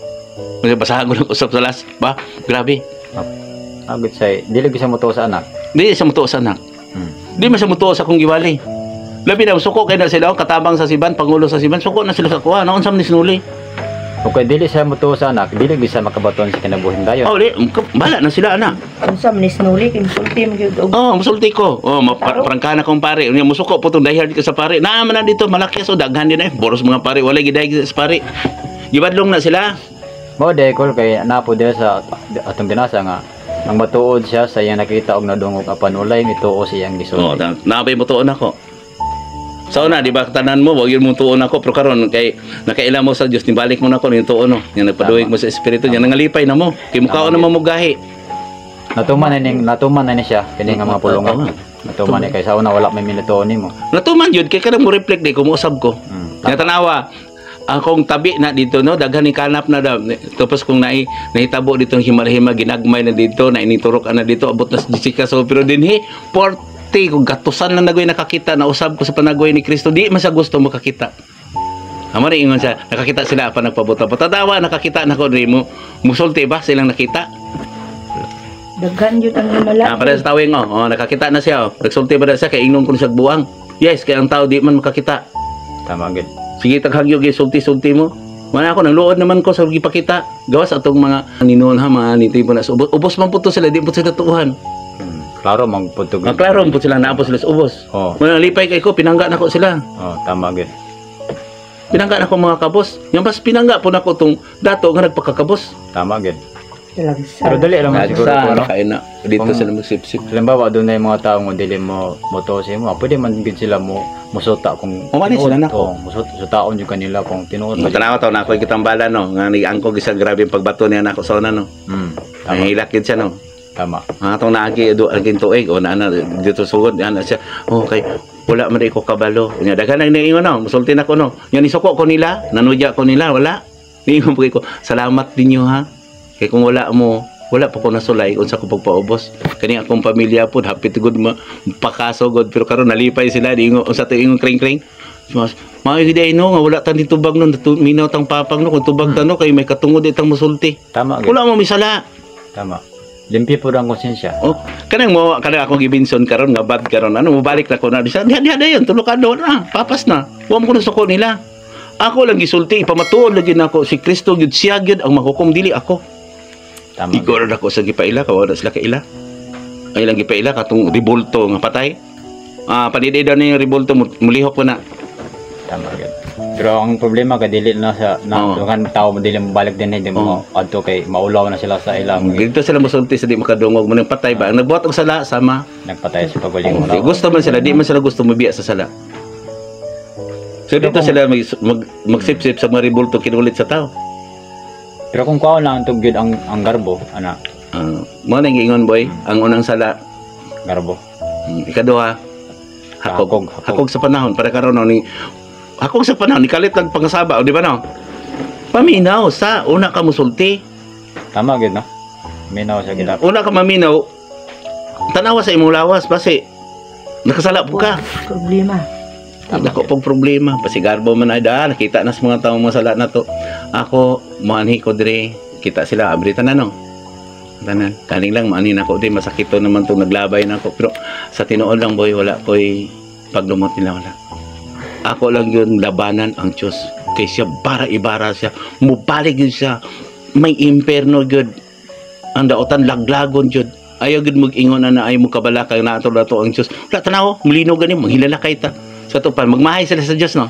Kasi basahan ko ng usap sa las. Ba, grabe. Agad say dili gid sa motuo sa anak. Di siya mutuo sa anak. Di man siya mutuo sa akong giwali. Labi na, suko kay na sila, oh, katabang sa siban, pangulo sa siban, suko na sila sa kuha. Naon sa man ni sinuli? Okay, dili siya motuo sa anak, dili gid siya makabaton sa kinabuhing dayon. Oh, di, bahala na sila, anak. Unsa man ni sinuli kay musulti man gyud og Oh, musulti ko. Oh, prangka na kong pare. Unya musuko po tong dahil ka sa pare. Naa man na dito, malaki so daghan din eh. Boros mga pare, walay giday sa pare. Gibadlong na sila. Mao day kol kay napo diri sa atong binasa nga ang matuod siya sa iyang nakita og nadungog apan walay mituo sa iyang Oh, gisulti. naabay mo tuon ako. Sa una, di ba, tanan mo, wag yun mo tuon ako, pero karon kay nakaila mo sa Dios, nibalik mo na ako yung tuon no. Nga nagpaduwig mo sa espiritu niya, nangalipay na mo. Kay mukhaon na mamugahi. Natuman na ni siya kini nga mga pulungan. Oo. Natuman ni kay sa una wala may minutuon nimo. Natuman yun, kay kanang mo reflect di, kumuusab ko. Nga tanawa, akong tabi na dito no, daghan ni kanap na daw. Tapos kung nahitabo dito ng himala-hima, ginagmay na dito, na initurok na dito, abot na sa Jessica. So, pero dinhi, 40, kung gatusan lang nagoy nakakita, nausab ko sa panagoy ni Kristo, di man sa gusto makakita. Amo rin ingon siya, nakakita sila pa nagpabuta. Tadawa, nakakita na ko rin mo. Musulti ba silang nakita? Daghan gyud ang himala. Ah, para sa tawing oh, nakakita na siya. Oh. Nagsulti ba na siya kay ingnon ko siya buwang. Yes, kay ang tao di man makakita. Tama gid. Sige taghagyo gyud sulti-sulti mo. Wala ako nang luod naman ko sa gipakita. Gawas atong mga ninon ha, mga nitibo na sa ubos. Ubos man po to sila, di po sila tuuhan. Klaro man pud to. Ah, klaro man po sila, naa po sila sa ubos. Oh, Wala lipay kay ko, pinangga na ko sila. oh, tama gid. Pinangga na ko mga kabos. Yang bas pinangga po nako tong dato nga nagpakakabos. Tama gid. Talagsa. Pero dali lang man siguro ko, no. Kain na. Dito sila magsipsip. Halimbawa doon na yung mga tao nga dili mo motuo sa imo, pwede man gid sila mo musuta kung Umani sila nako. Oh, sutaon jud kanila kung tinuod. ba. Tanawa to na ako kitambalan no, nga niangko sa grabe yung pagbato niya nako sa una no. Tama. Nahilak gid siya no. Tama. Mga atong naagi do ang tuig o na ana dito sugod ana siya. Okay, wala man ko kabalo. Nya daghan nang niingon no, musulti na ko no. Nya nisuko ko nila, nanudya ko nila, wala. Niingon po ko, salamat ninyo ha. Kay kung wala mo, wala pa ko nasulay unsa ko pagpaubos. Kani akong pamilya pod hapit gud ma pakaso gud, pero karon nalipay sila di ingon unsa to, ingon kring-kring. Mas maayo gid ay no nga wala tan tubag no, minaw tang papang no, kung tubag ta no kay may katungod itang musulti. Tama gyud. Wala mo misala. Tama. Limpyo po ang konsensya. Oh, kanang mo kanang akong gibinson karon nga bad karon, ano, mobalik na ko na diha diha diha dayon tulo ka adlaw na papas na, wa mo ko nasuko nila. Ako lang gisulti, ipamatuod lagi nako si Kristo gyud, siya gyud ang maghukom, dili ako. Tama. Igor na ko sa gipaila, kawa na sila kaila. Ay lang gipaila katong ribulto nga patay. Ah, paniday daw ni yung ribulto, mulihok ko na. Tama gyud. Pero ang problema kay dili na sa na dugan tao mo dili mo balik din hindi mo adto kay maulaw na sila sa ilang Dito sila mosulti sa di makadungog mo nang patay ba. Ang nagbuhat og sala sama. Nagpatay sa pagaling Oh, mo. gusto man sila, di man sila gusto mobiya sa sala. So dito sila magsipsip sa mga ribulto kinulit sa tao. Pero kung kuha lang ang gyud ang garbo ana. Ah, mo nang giingon, boy, ang unang sala, Garbo. Ikaduha, hakog. Hakog, hakog. Hakog sa panahon para karon no, ni hakog sa panahon ni kalit lang pangasaba, o di ba no? Paminaw sa una ka musulti. Tama gyud no. Minaw sa gilap. Una ka maminaw, tanawa sa imong lawas basi nakasala po ka. Problema. Tama. Dako pong problema, basi garbo man ay daan, nakita na sa mga tao mga sala na to. Ako moanhi ko dire, kita sila abri tanan no. Tanan, kaning lang maanhi na ko dire, masakit to naman tong naglabay na ako, pero sa tinuod lang, boy, wala ko'y paglumot nila, wala. Ako lang yun labanan ang Diyos. Kay siya bara ibara siya, mubalik yun siya. May imperno gyud. Ang daotan laglagon gyud. Ayaw gyud mag-ingon na ay mo kabala kay nato nato ang Diyos. Wala tanaw, mulino gani manghilala kay ta. Sa to pa magmahay sila sa Diyos no.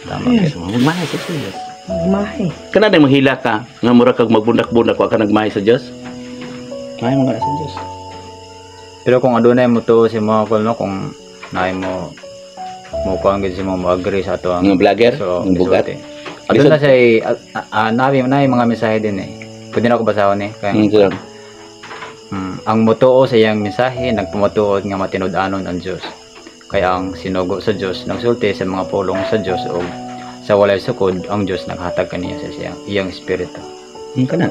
Tama gyud. Yes, magmahay sila sa Diyos. Mahi. Kana na manghila ka nga mura kag magbundak-bundak, wa ka nagmahay sa Diyos. Mahay mo nga sa Diyos. Pero kung adunay mo to si mga kul no, kung naay mo mo kuan gyud si mo mo agree sa ato ang Ang vlogger, so, ang bugat. gisulti. Aduna siya nabi na mga mensahe din eh. Pwede na ako basahon eh. Kaya, Sir. Ang motuo sa iyang mensahe nagpamatuod nga matinud-anon ang Dios. Kaya ang sinugo sa Dios nagsulti sa mga pulong sa Dios ug sa walay sukod ang Dios naghatag kaniya sa siyang iyang espiritu. Kana.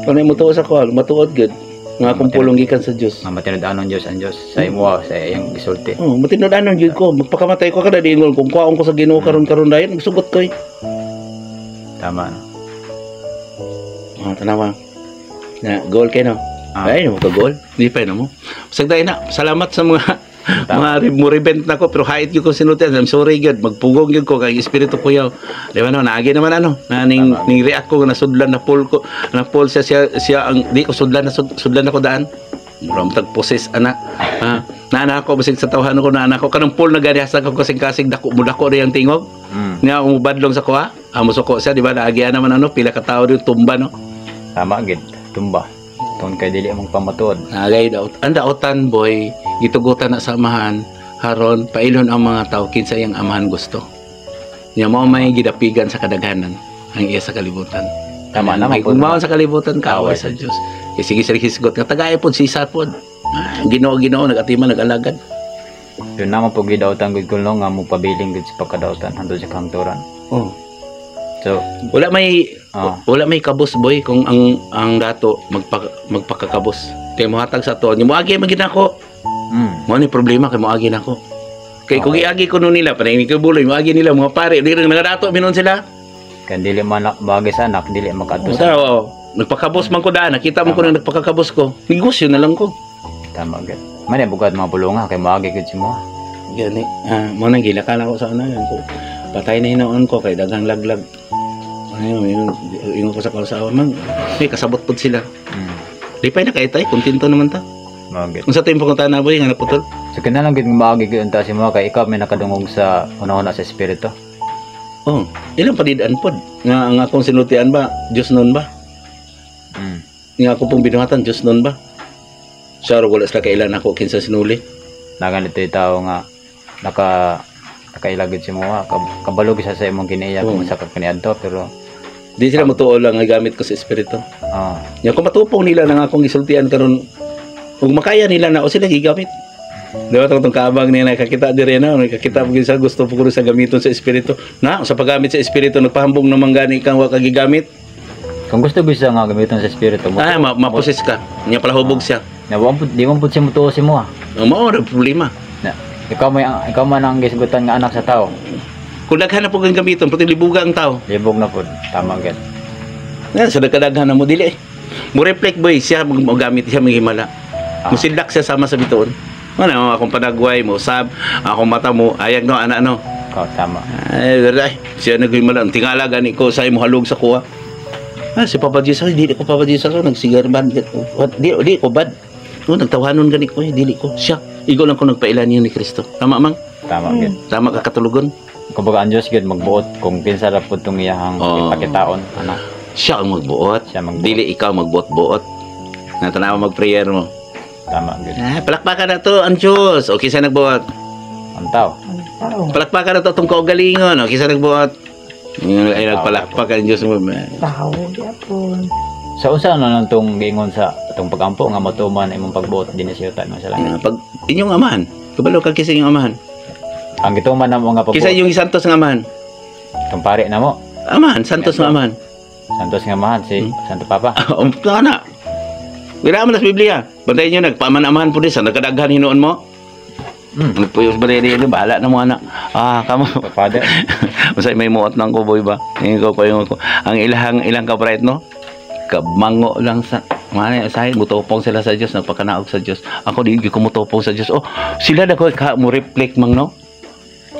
Kung mo tuo sa ko, matuod gyud nga akong pulong gikan sa Dios. Nga matinud-anon Dios ang Dios sa imuha sa iyang gisulti. Oh, matinud-anon gyud ko, magpakamatay ko kada diingon kung kuwaon ko sa Ginoo karon karon dayon, sugot ko eh. Tama no. Oh, tanawa. Na goal kay no. Ah. Ay, mo ka goal. Di pa na mo. Sagday na. Salamat sa mga mga mo repent na ko, pero hait gyud ko sinultian. I'm sorry gyud, magpugong gyud ko kay espiritu ko yaw. Di ba no, naagi naman ano, na ning ning react ko nasudlan na pull ko, na pull siya siya, siya ang di ko sudlan na sudlan ako daan. Mura mo tag possess ana. Ah, naana ako basig sa tawhan ko, naana ko kanang pull na gani hasta ko kasing-kasing dako mo dako riyang tingog. Nga umubadlong sa kuha, amo suko siya, di ba naagian naman ano, pila ka tawo din tumba no. Tama gid. Tumba. Tungod kay dili mong pamatuod. Nagay daot. Ang daotan, boy, gitugutan na sa amahan, haron pailon ang mga tao kinsa iyang amahan gusto. Nya mao may gidapigan sa kadaghanan ang iya sa kalibutan. Tama naman May po. kung mao sa kalibutan, kaaway Kaaway. sa Dios. Kay sige sila hisgot nga tagay pod sisa pod. Ah, Ginoo, Ginoo, nagatiman nag-alagad. Yun naman po gidautan gud ko no nga mo pabiling gud sa pagkadautan hantod sa kahangturan. Oh. So, Wala may wala may kabos, boy, kung ang dato magpakakabos. Kay mohatag sa ato, moagi man gid ako. Mao ni problema kay moagi nako. Kay kung iagi ko nun nila, panay ni buloy, moagi nila mga pare, di rin nagadato minon sila. Kaya dili man bagay sa anak, dili makadto Sa sa oo, nagpakabos man ko daan, nakita mo ko na nagpakakabos ko. Negosyo na lang ko. Tama gud. Man eh, bugat mga pulunga kay moagi gud si mo. Gani, mo nang gilakan ako sa una ko. Patay na hinoon ko kay daghang laglag. Ayun, ingon, ingon ko sa kausawa man. May kasabot pod sila. Di pa na kay tay, kontento naman ta. Mao gud. Unsa tayong pangutana, boy, nga naputol? So kinahanglan gud nga moagi gud unta si mo kay ikaw may nakadungog sa hunahuna sa espiritu. Oh, ilang padidaan pod nga ang akong sinultian ba, Diyos nun ba? Nga ako pong binuhatan, Diyos nun ba? Siya wala sila kailan ako kinsa sinuli. Naganito yung tao nga nakailagid si mo kabalo gyud sa imong kiniya kung sa ka kaniadto pero Di sila mutuo lang nga gamit ko sa espiritu. Nya kung matupong nila nang akong gisultian karon ug makaya nila na o sila gigamit. Di ba tong kaabang niya nakakita diri na nakakita mo sa gusto po ko sa gamiton sa espiritu. Na sa paggamit sa espiritu nagpahambong naman gani kang wa ka gigamit. Kung gusto bisa nga gamiton sa espiritu mo. Ay, maposes ka. Nya palahubog siya. Na wa pud di man pud siya mutuo si mo. Oh, mao ra problema. Na ikaw man ang gisgutan nga anak sa tao. Kung daghan na po kang gamiton, pati libuga ang tao. Libog na pud. Tama gyud. Yan, sa dagkadaghan na mo dili. Mo reflect boy, siya mo gamit siya maghimala. Musilak siya sama sa bituon. Ano akong panagway mo usab, akong mata mo ayag no ana no. Ikaw tama. Ay, ay, siya naghimala. Ang tingala gani ko sa mo halog sa kuha. Ah, si Papa Jesus, dili ko Papa Jesus, oh, nagsigar ban. Di, di ko bad. No, nagtawanon gani ko, eh, dili ko. Siya, igo lang ko nagpailan niyo ni Kristo. Tama mang? Tama gyud. Tama ka katulugon. Kumbaga ang Dios gyud magbuot kung kinsa ra pud tong iyahang ipakitaon ana. Siya ang magbuot. Siya magbuot. Dili ikaw magbuot-buot. Natanawa mag-prayer mo. Tama gyud. Ah, palakpakan na to ang Diyos. O kinsa nagbuot? Ang tao. Ang tao. Palakpakan na to itong kaugalingon. O kinsa nagbuot? Yung ay nagpalakpak ang Diyos mo. Tao gyapon. Sa unsa na lang tong giingon sa atong pagampo nga matuman imong pagbuot dinhi sa yuta nga sa langit? Ah, pag inyong amahan. Kabalo ka kinsa inyong amahan. Ang gituman na mo nga pagbuot. Kinsa inyong santos nga amahan. Itong pare na mo. Amahan, santos nga amahan. Santos nga mahan si Santo Papa. Um, na. Wala man sa Biblia. Bantayan nyo, nagpaman-amahan po din sa nagkadaghan hinuon mo. Nagpuyos ba rin yun? Bahala na mo anak. Ah, kamo. Father. Masay may muot ng kuboy ba? Ingin ko pa yung ko. Ang ilang ilang ka-bright no? Kamango lang sa Mane usahay mutupong sila sa Dios, nagpakanaog sa Dios. Ako di ko mutupong sa Dios. Oh, sila dagoy ka mo reflect mang no.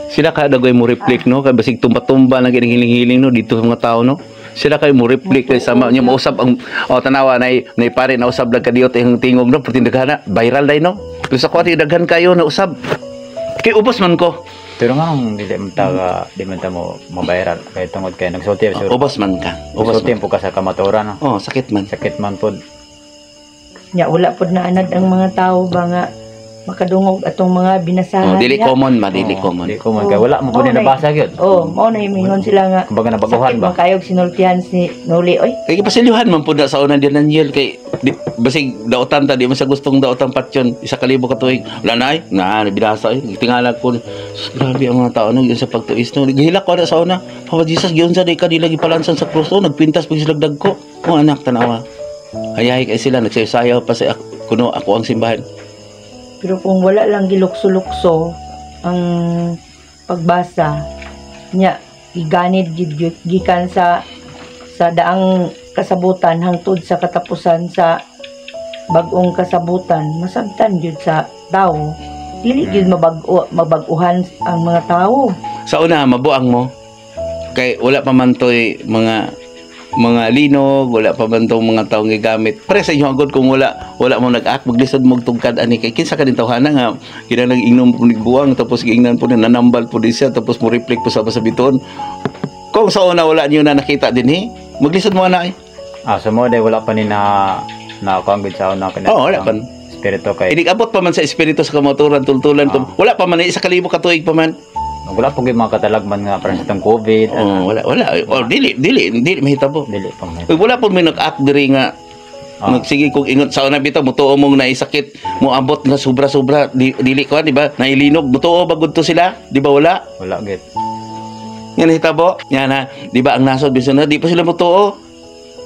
Sila ka dagoy mo reflect no, kay basig tumba-tumba lang gining hiling-hiling no dito sa mga tao no. Sila kay mo reflect kay sama niya mausab ang oh tanawa nay nay pare na usab lang kadiyot ang tingog no, perti daghan na viral day no. Pero sa kuwati daghan kayo na usab. Kay ubos man ko. Pero nga nung dili man ta di man ta mo ma-viral kay tungod kay nagsulti Oh, siguro. ubos man ka. Ubos Nagsulti man. po ka sa kamatuoran no. Oh, sakit man. Sakit man pod. Nya wala pod na anad ang mga tao ba nga makadungog atong mga binasahan Oh, dili niya. common ma, dili Oo, common. Dili common kay wala mo pud Mao ni na nabasa gyud. Oh, mao na imingon sila nga Kumbaga nabaguhan sakit ba? man kayog sinultihan si Noli oy. Kay gipasilyuhan man pud na sa una ni Daniel kay di, basig daotan ta di man sa gustong daotan patyon 1,000 ka tuig. Wala na ay, na binasa ay tingala ko. Sus, grabe ang mga tao no yun sa pagtuis no. Gihilak ko na sa una. Papa Jesus giun sa di ka nila gipalansan sa krus oh, nagpintas pag sila dagko. Oh anak tanawa. Hayahay kay sila nagsayaw pa sa kuno ako ang simbahan. Pero kung wala lang gilukso-lukso ang pagbasa nya iganid gid gikan sa daang kasabutan hangtod sa katapusan sa bag-ong kasabutan, masabtan gyud sa tao, dili gyud mabag-o mabag-uhan ang mga tao. Sa una mabuang mo kay wala pa man to'y mga linog, wala pa man tong mga taong gigamit. Pre sa inyo agad kung wala wala mo nag-act, maglisod mo tungkad ani kay kinsa ka din tawhana nga kinahanglan ingnon po ni buwang tapos giingnan po ni nanambal po din siya tapos mo reflect po sa biton. Kung sa una wala niyo na nakita din eh, maglisod mo na eh. Ah, so mo day wala pa ni na na kuan gud sa una kana. Oo, wala pa. Espiritu kay Inig abot pa man sa espiritu sa kamaturan tultulan Ah. wala pa man 1,000 ka tuig pa man. Wala po gyud mga katalagman nga para sa itong COVID. Oh, wala wala. Oh, dili dili dili mahitabo. Dili pa man. Uy, wala po may nag-act diri nga nagsige kung ingon sa una bitaw mutuo mong naisakit mo abot nga sobra-sobra di, dili ko di ba nailinog mutuo ba gud to sila di ba wala? Wala gyud. Nga nahitabo nga na di ba ang nasod bisan na di pa sila mutuo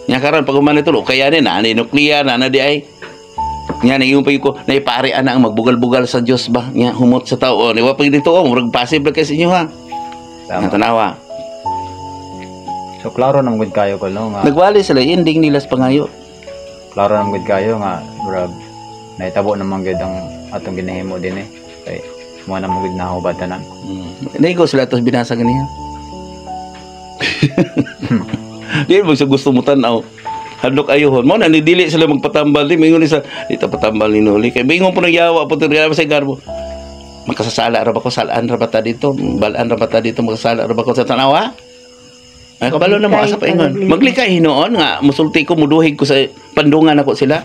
nya karon pag human ito kaya ni na ni nuklear na na di ay nya na yung ko naipare ana ang magbugal-bugal sa Dios ba nya humot sa tao o ni wa pag dito oh murag passive lang kay sa inyo ha. Tama. Tanawa. So klaro naman gud kayo ko no nga Nagwali sila ending nila sa pangayo. Klaro naman gud kayo nga murag nahitabo naman gud ang atong ginahimo din eh. Kay mo naman gud nahubad tanan. Naigo sila tapos binasa ganiya. Di mo sa gusto mo tan-aw. Hadlok ayuhon. Mo na ni dili sila magpatambal di mingon ni sa dito patambal ni Noli. Kay bingon po nagyawa po tinga sa garbo. Makasasala ra ba ko, salaan ra ba ta dito? Balaan ra ba ta dito, makasala ra ba ko sa tanawa? Ay kabalo na mo asa pa ingon. Maglikay hinuon nga musulti ko muduhig ko sa pandungan ako sila.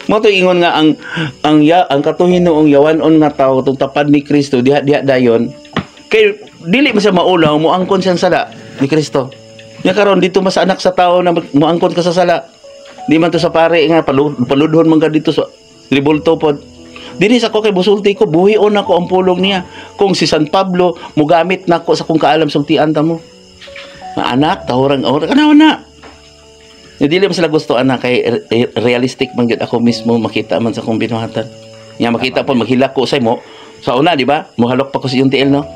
Mo to ingon nga ang katuhinuong yawanon nga tawo tong tapad ni Kristo diha diha dayon. Kay dili man siya maulaw mo angkon siyang sala ni Kristo. Nya karon dito mas anak sa tao na moangkon ka sa sala. Di man to sa pare nga paludhon man ka dito sa ribulto pod. Dinhi sa ko kay busulti ko buhion nako ang pulong niya. Kung si San Pablo mugamit nako sa kung kaalam sultian ta mo. Nga anak, tahurang ora kana na. Dili man sila gusto ana kay realistic man gyud ako mismo, makita man sa akong binuhatan. Nya makita po maghilak ko sa mo. Sa una, di ba? Muhalok pa ko sa iyong tiil, no?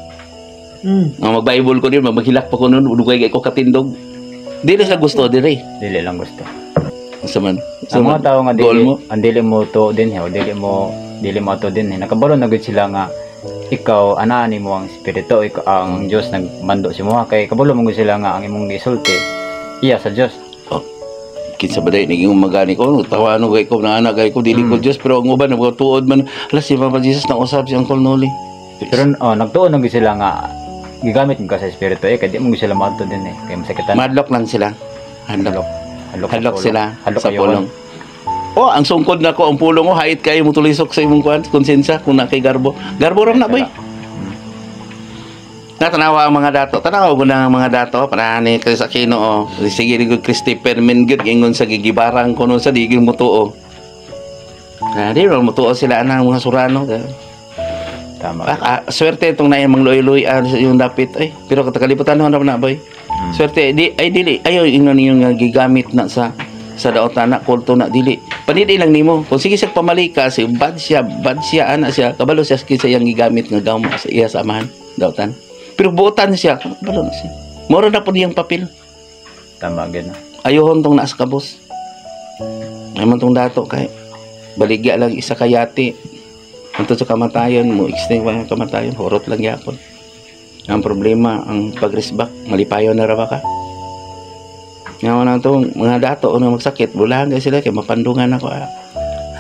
Mm. Nga mag-Bible ko din, maghilak pa ko noon, dugay ko katindog. Dili sila gusto dire. Dili lang gusto. Sa man. Sa Ang mga man. tao nga Goal dili, mo? ang dili mo to din o dili mo to din nakabalo na gud sila nga ikaw anaan nimo ang espiritu, ikaw, ang Dios nagmando sa imo, kay kabalo mo gud sila nga ang imong gisulti iya sa Dios. Kinsa ba dai naging magani ko, tawa ano kay ko na anak kay ko dili ko Dios, pero ang uban nagtuod man, ala si Papa Jesus nang usab si Uncle Noli. Pero oh, nagtuon na gud sila nga gigamit mo ka sa espiritu eh, kay di mo gud sila maadto din eh kay masakitan. Madlock lang sila. Hadlock. Hadlok sa Hadlock pulong. sila Hadlok sa kayo. pulong. Oh, ang sungkod na ko ang pulong ko, hait kayo mo tulisok sa imong kuan konsensya kung na kay garbo. Garbo ram na, boy. Natanawa ang mga dato. Tanawa ko na ang mga dato. Parani kay sa Kinoo. Sige ni good Christopher men good ingon sa gigibarang ko nun sa digil mo tuo. Na di ra mo tuo sila ana ang mga Surano. Tama. Ah, ah, swerte itong naay mang luoy-luoy sa yung dapit ay. Pero katakaliputan na na, boy. Swerte di ay dili ayo ingon ninyo nga gigamit na sa daotan na kulto na dili. Panidi lang nimo. Kung sige siya pamalika si bad siya ana siya, kabalo siya kinsa iyang gigamit nga gamo sa iya sa amahan daotan. Pero buotan siya, kabalo na siya. Moro na po niyang papel. Tama gid na. Ayohon tong naas kabos. Ay man tong dato kay baligya lang isa kayati. Anto sa kamatayon mo extend pa ang kamatayon, horot lang yapon. Ang problema ang pagresbak, malipayon na ra ba ka? Nga na to mga dato ano magsakit, bulahan kay sila kay mapandungan ako. Ah.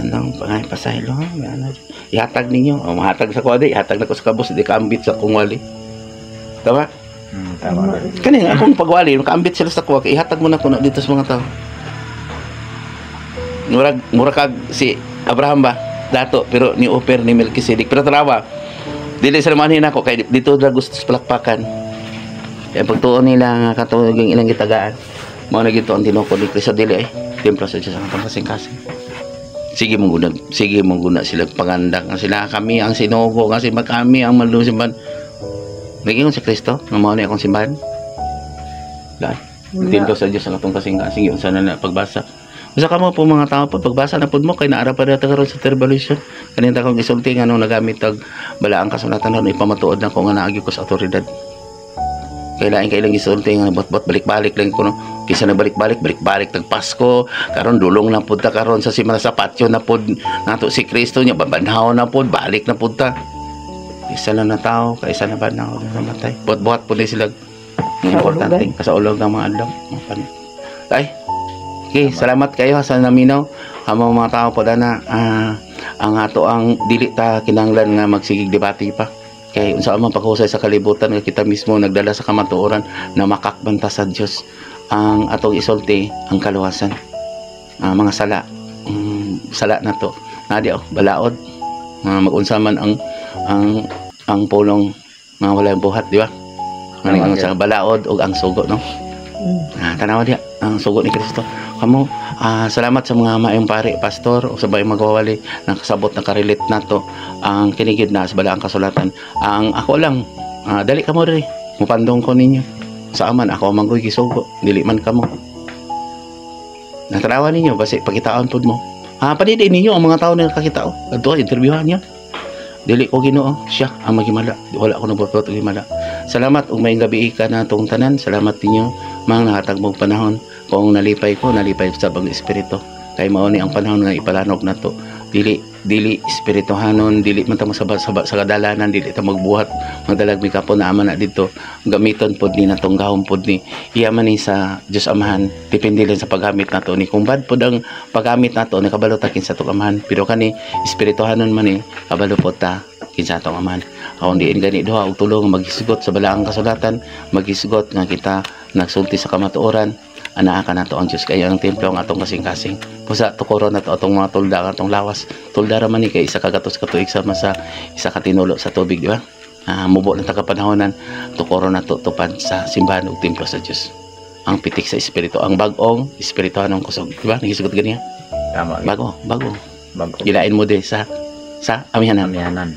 Anong pangay pasaylo ha? Ano, ihatag ninyo. O, mahatag sa kuwadi, ihatag na ko sa kabos, di kaambit sa kong wali. Tama? Tama gid. Kani nga akong pagwali, makaambit sila sa kuwa, kay ihatag mo na ko na dito sa mga tao. Murag mura kag si Abraham ba? Dato pero ni offer ni Melchizedek. Pero tanawa, dili sila manhin ako kay dito na gusto sa palakpakan. Kaya pagtuon nila nga katong ilang gitagaan. Mao na gito ang tinukod ni Kristo, dili ay templo sa Diyos ang atong kasing-kasing. Sige mong guna sila pangandang nga sila kami ang sinugo nga si kami ang malusimban. Naging si Kristo nga mao ni akong simbahan. Lahat. Templo sa Diyos ang atong kasing-kasing, unsa na na pagbasa. Usa ka mo po mga tao po pagbasa na pud mo kay naara pa data karon sa tribulation. Kaninta kong gisulti nga nung nagamit og balaang kasulatan ron ipamatuod na ko nga naagi ko sa otoridad. Kay lain kay ilang gisulti nga bot-bot balik-balik lang kuno. Kisa na balik-balik, balik-balik tag Pasko, karon dulong na pud ta karon sa simana sa patio na pud nato si Kristo nya babanhaw na pud, balik na pud ta. Isa lang na tao, kaysa na banhaw na namatay. Buhat-buhat pud ni sila. Ang importante kasaulog ng mga adlaw. Mga Ay. Okay, salamat kayo sa naminaw. Amo mga tao po na ang ato ang dili ta kinahanglan nga magsigig debate pa. Kay unsa man paghusay sa kalibutan nga kita mismo nagdala sa kamatuoran na makakbanta sa Dios ang atong isulti ang kaluwasan. Mga sala, sala na to. Nadi oh, balaod. Magunsa man ang pulong nga wala buhat, di ba? Ano Tama, ang sa balaod ug ang sugo, no? Mm. Ah, tanawa diha ang sugo ni Kristo. Kamo, salamat sa mga maayong pari, pastor o sa bayong magwawali nakasabot nakarelate nato ang kinigid na sa balaang kasulatan. Ang ako lang, dali kamo diri. Mupandong ko ninyo. Sa aman ako man ko'y gisugo, dili man kamo. Natanawa ninyo basi pagkitaon pud mo. Ah, panidi ninyo ang mga tao na nakakita oh. Adto interviewhan niyo. Dili ko Ginoo, siya ang maghimala. Wala ko nagbuhat og himala. Salamat ug maayong gabi ka na atong tanan. Salamat ninyo mga nahatag mong panahon. Kung nalipay ko, nalipay sa bang espiritu. Kay mao ni ang panahon nga ipalanog nato. Dili dili espirituhanon, dili man ta mosaba sa, sa kadalanan, dili ta magbuhat, magdalag mi kapon na ama na dito. Gamiton pod ni natong gahom pod ni iya man ni sa Dios Amahan. Depende lang sa paggamit nato ni. Kung bad pod ang paggamit nato ni, kabalo ta kinsa atong amahan. Pero kani espirituhanon man ni, kabalo pod ta kinsa atong amahan. Aron diin gani duha og tulong maghisgot sa balaang kasulatan, maghisgot nga kita nagsulti sa kamatuoran, anaa ka nato ang Dios kay ang templo ang atong kasing-kasing. Busa tukoron nato atong mga tulda ang atong lawas. Tulda ra man ni kay isa ka gatos ka tuig sama sa isa ka tinulo sa tubig, di ba? Mubo na ta kapanahonan, tukoron nato tupad sa simbahan ug templo sa Dios. Ang pitik sa espiritu, ang bag-ong espirituhanong kusog, di ba? Nagisgot ganiya. Tama. Bago, bago. Bago. Gilain mo de sa amihanan. Amihanan.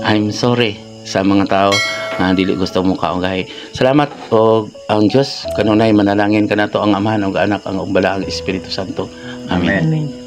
I'm sorry sa mga tao Nga dili gusto mo kaon gahi. Salamat og ang Dios kanunay manalangin kanato, ang Amahan ug Anak ang ug Balaang Espiritu Santo. Amen. Amen.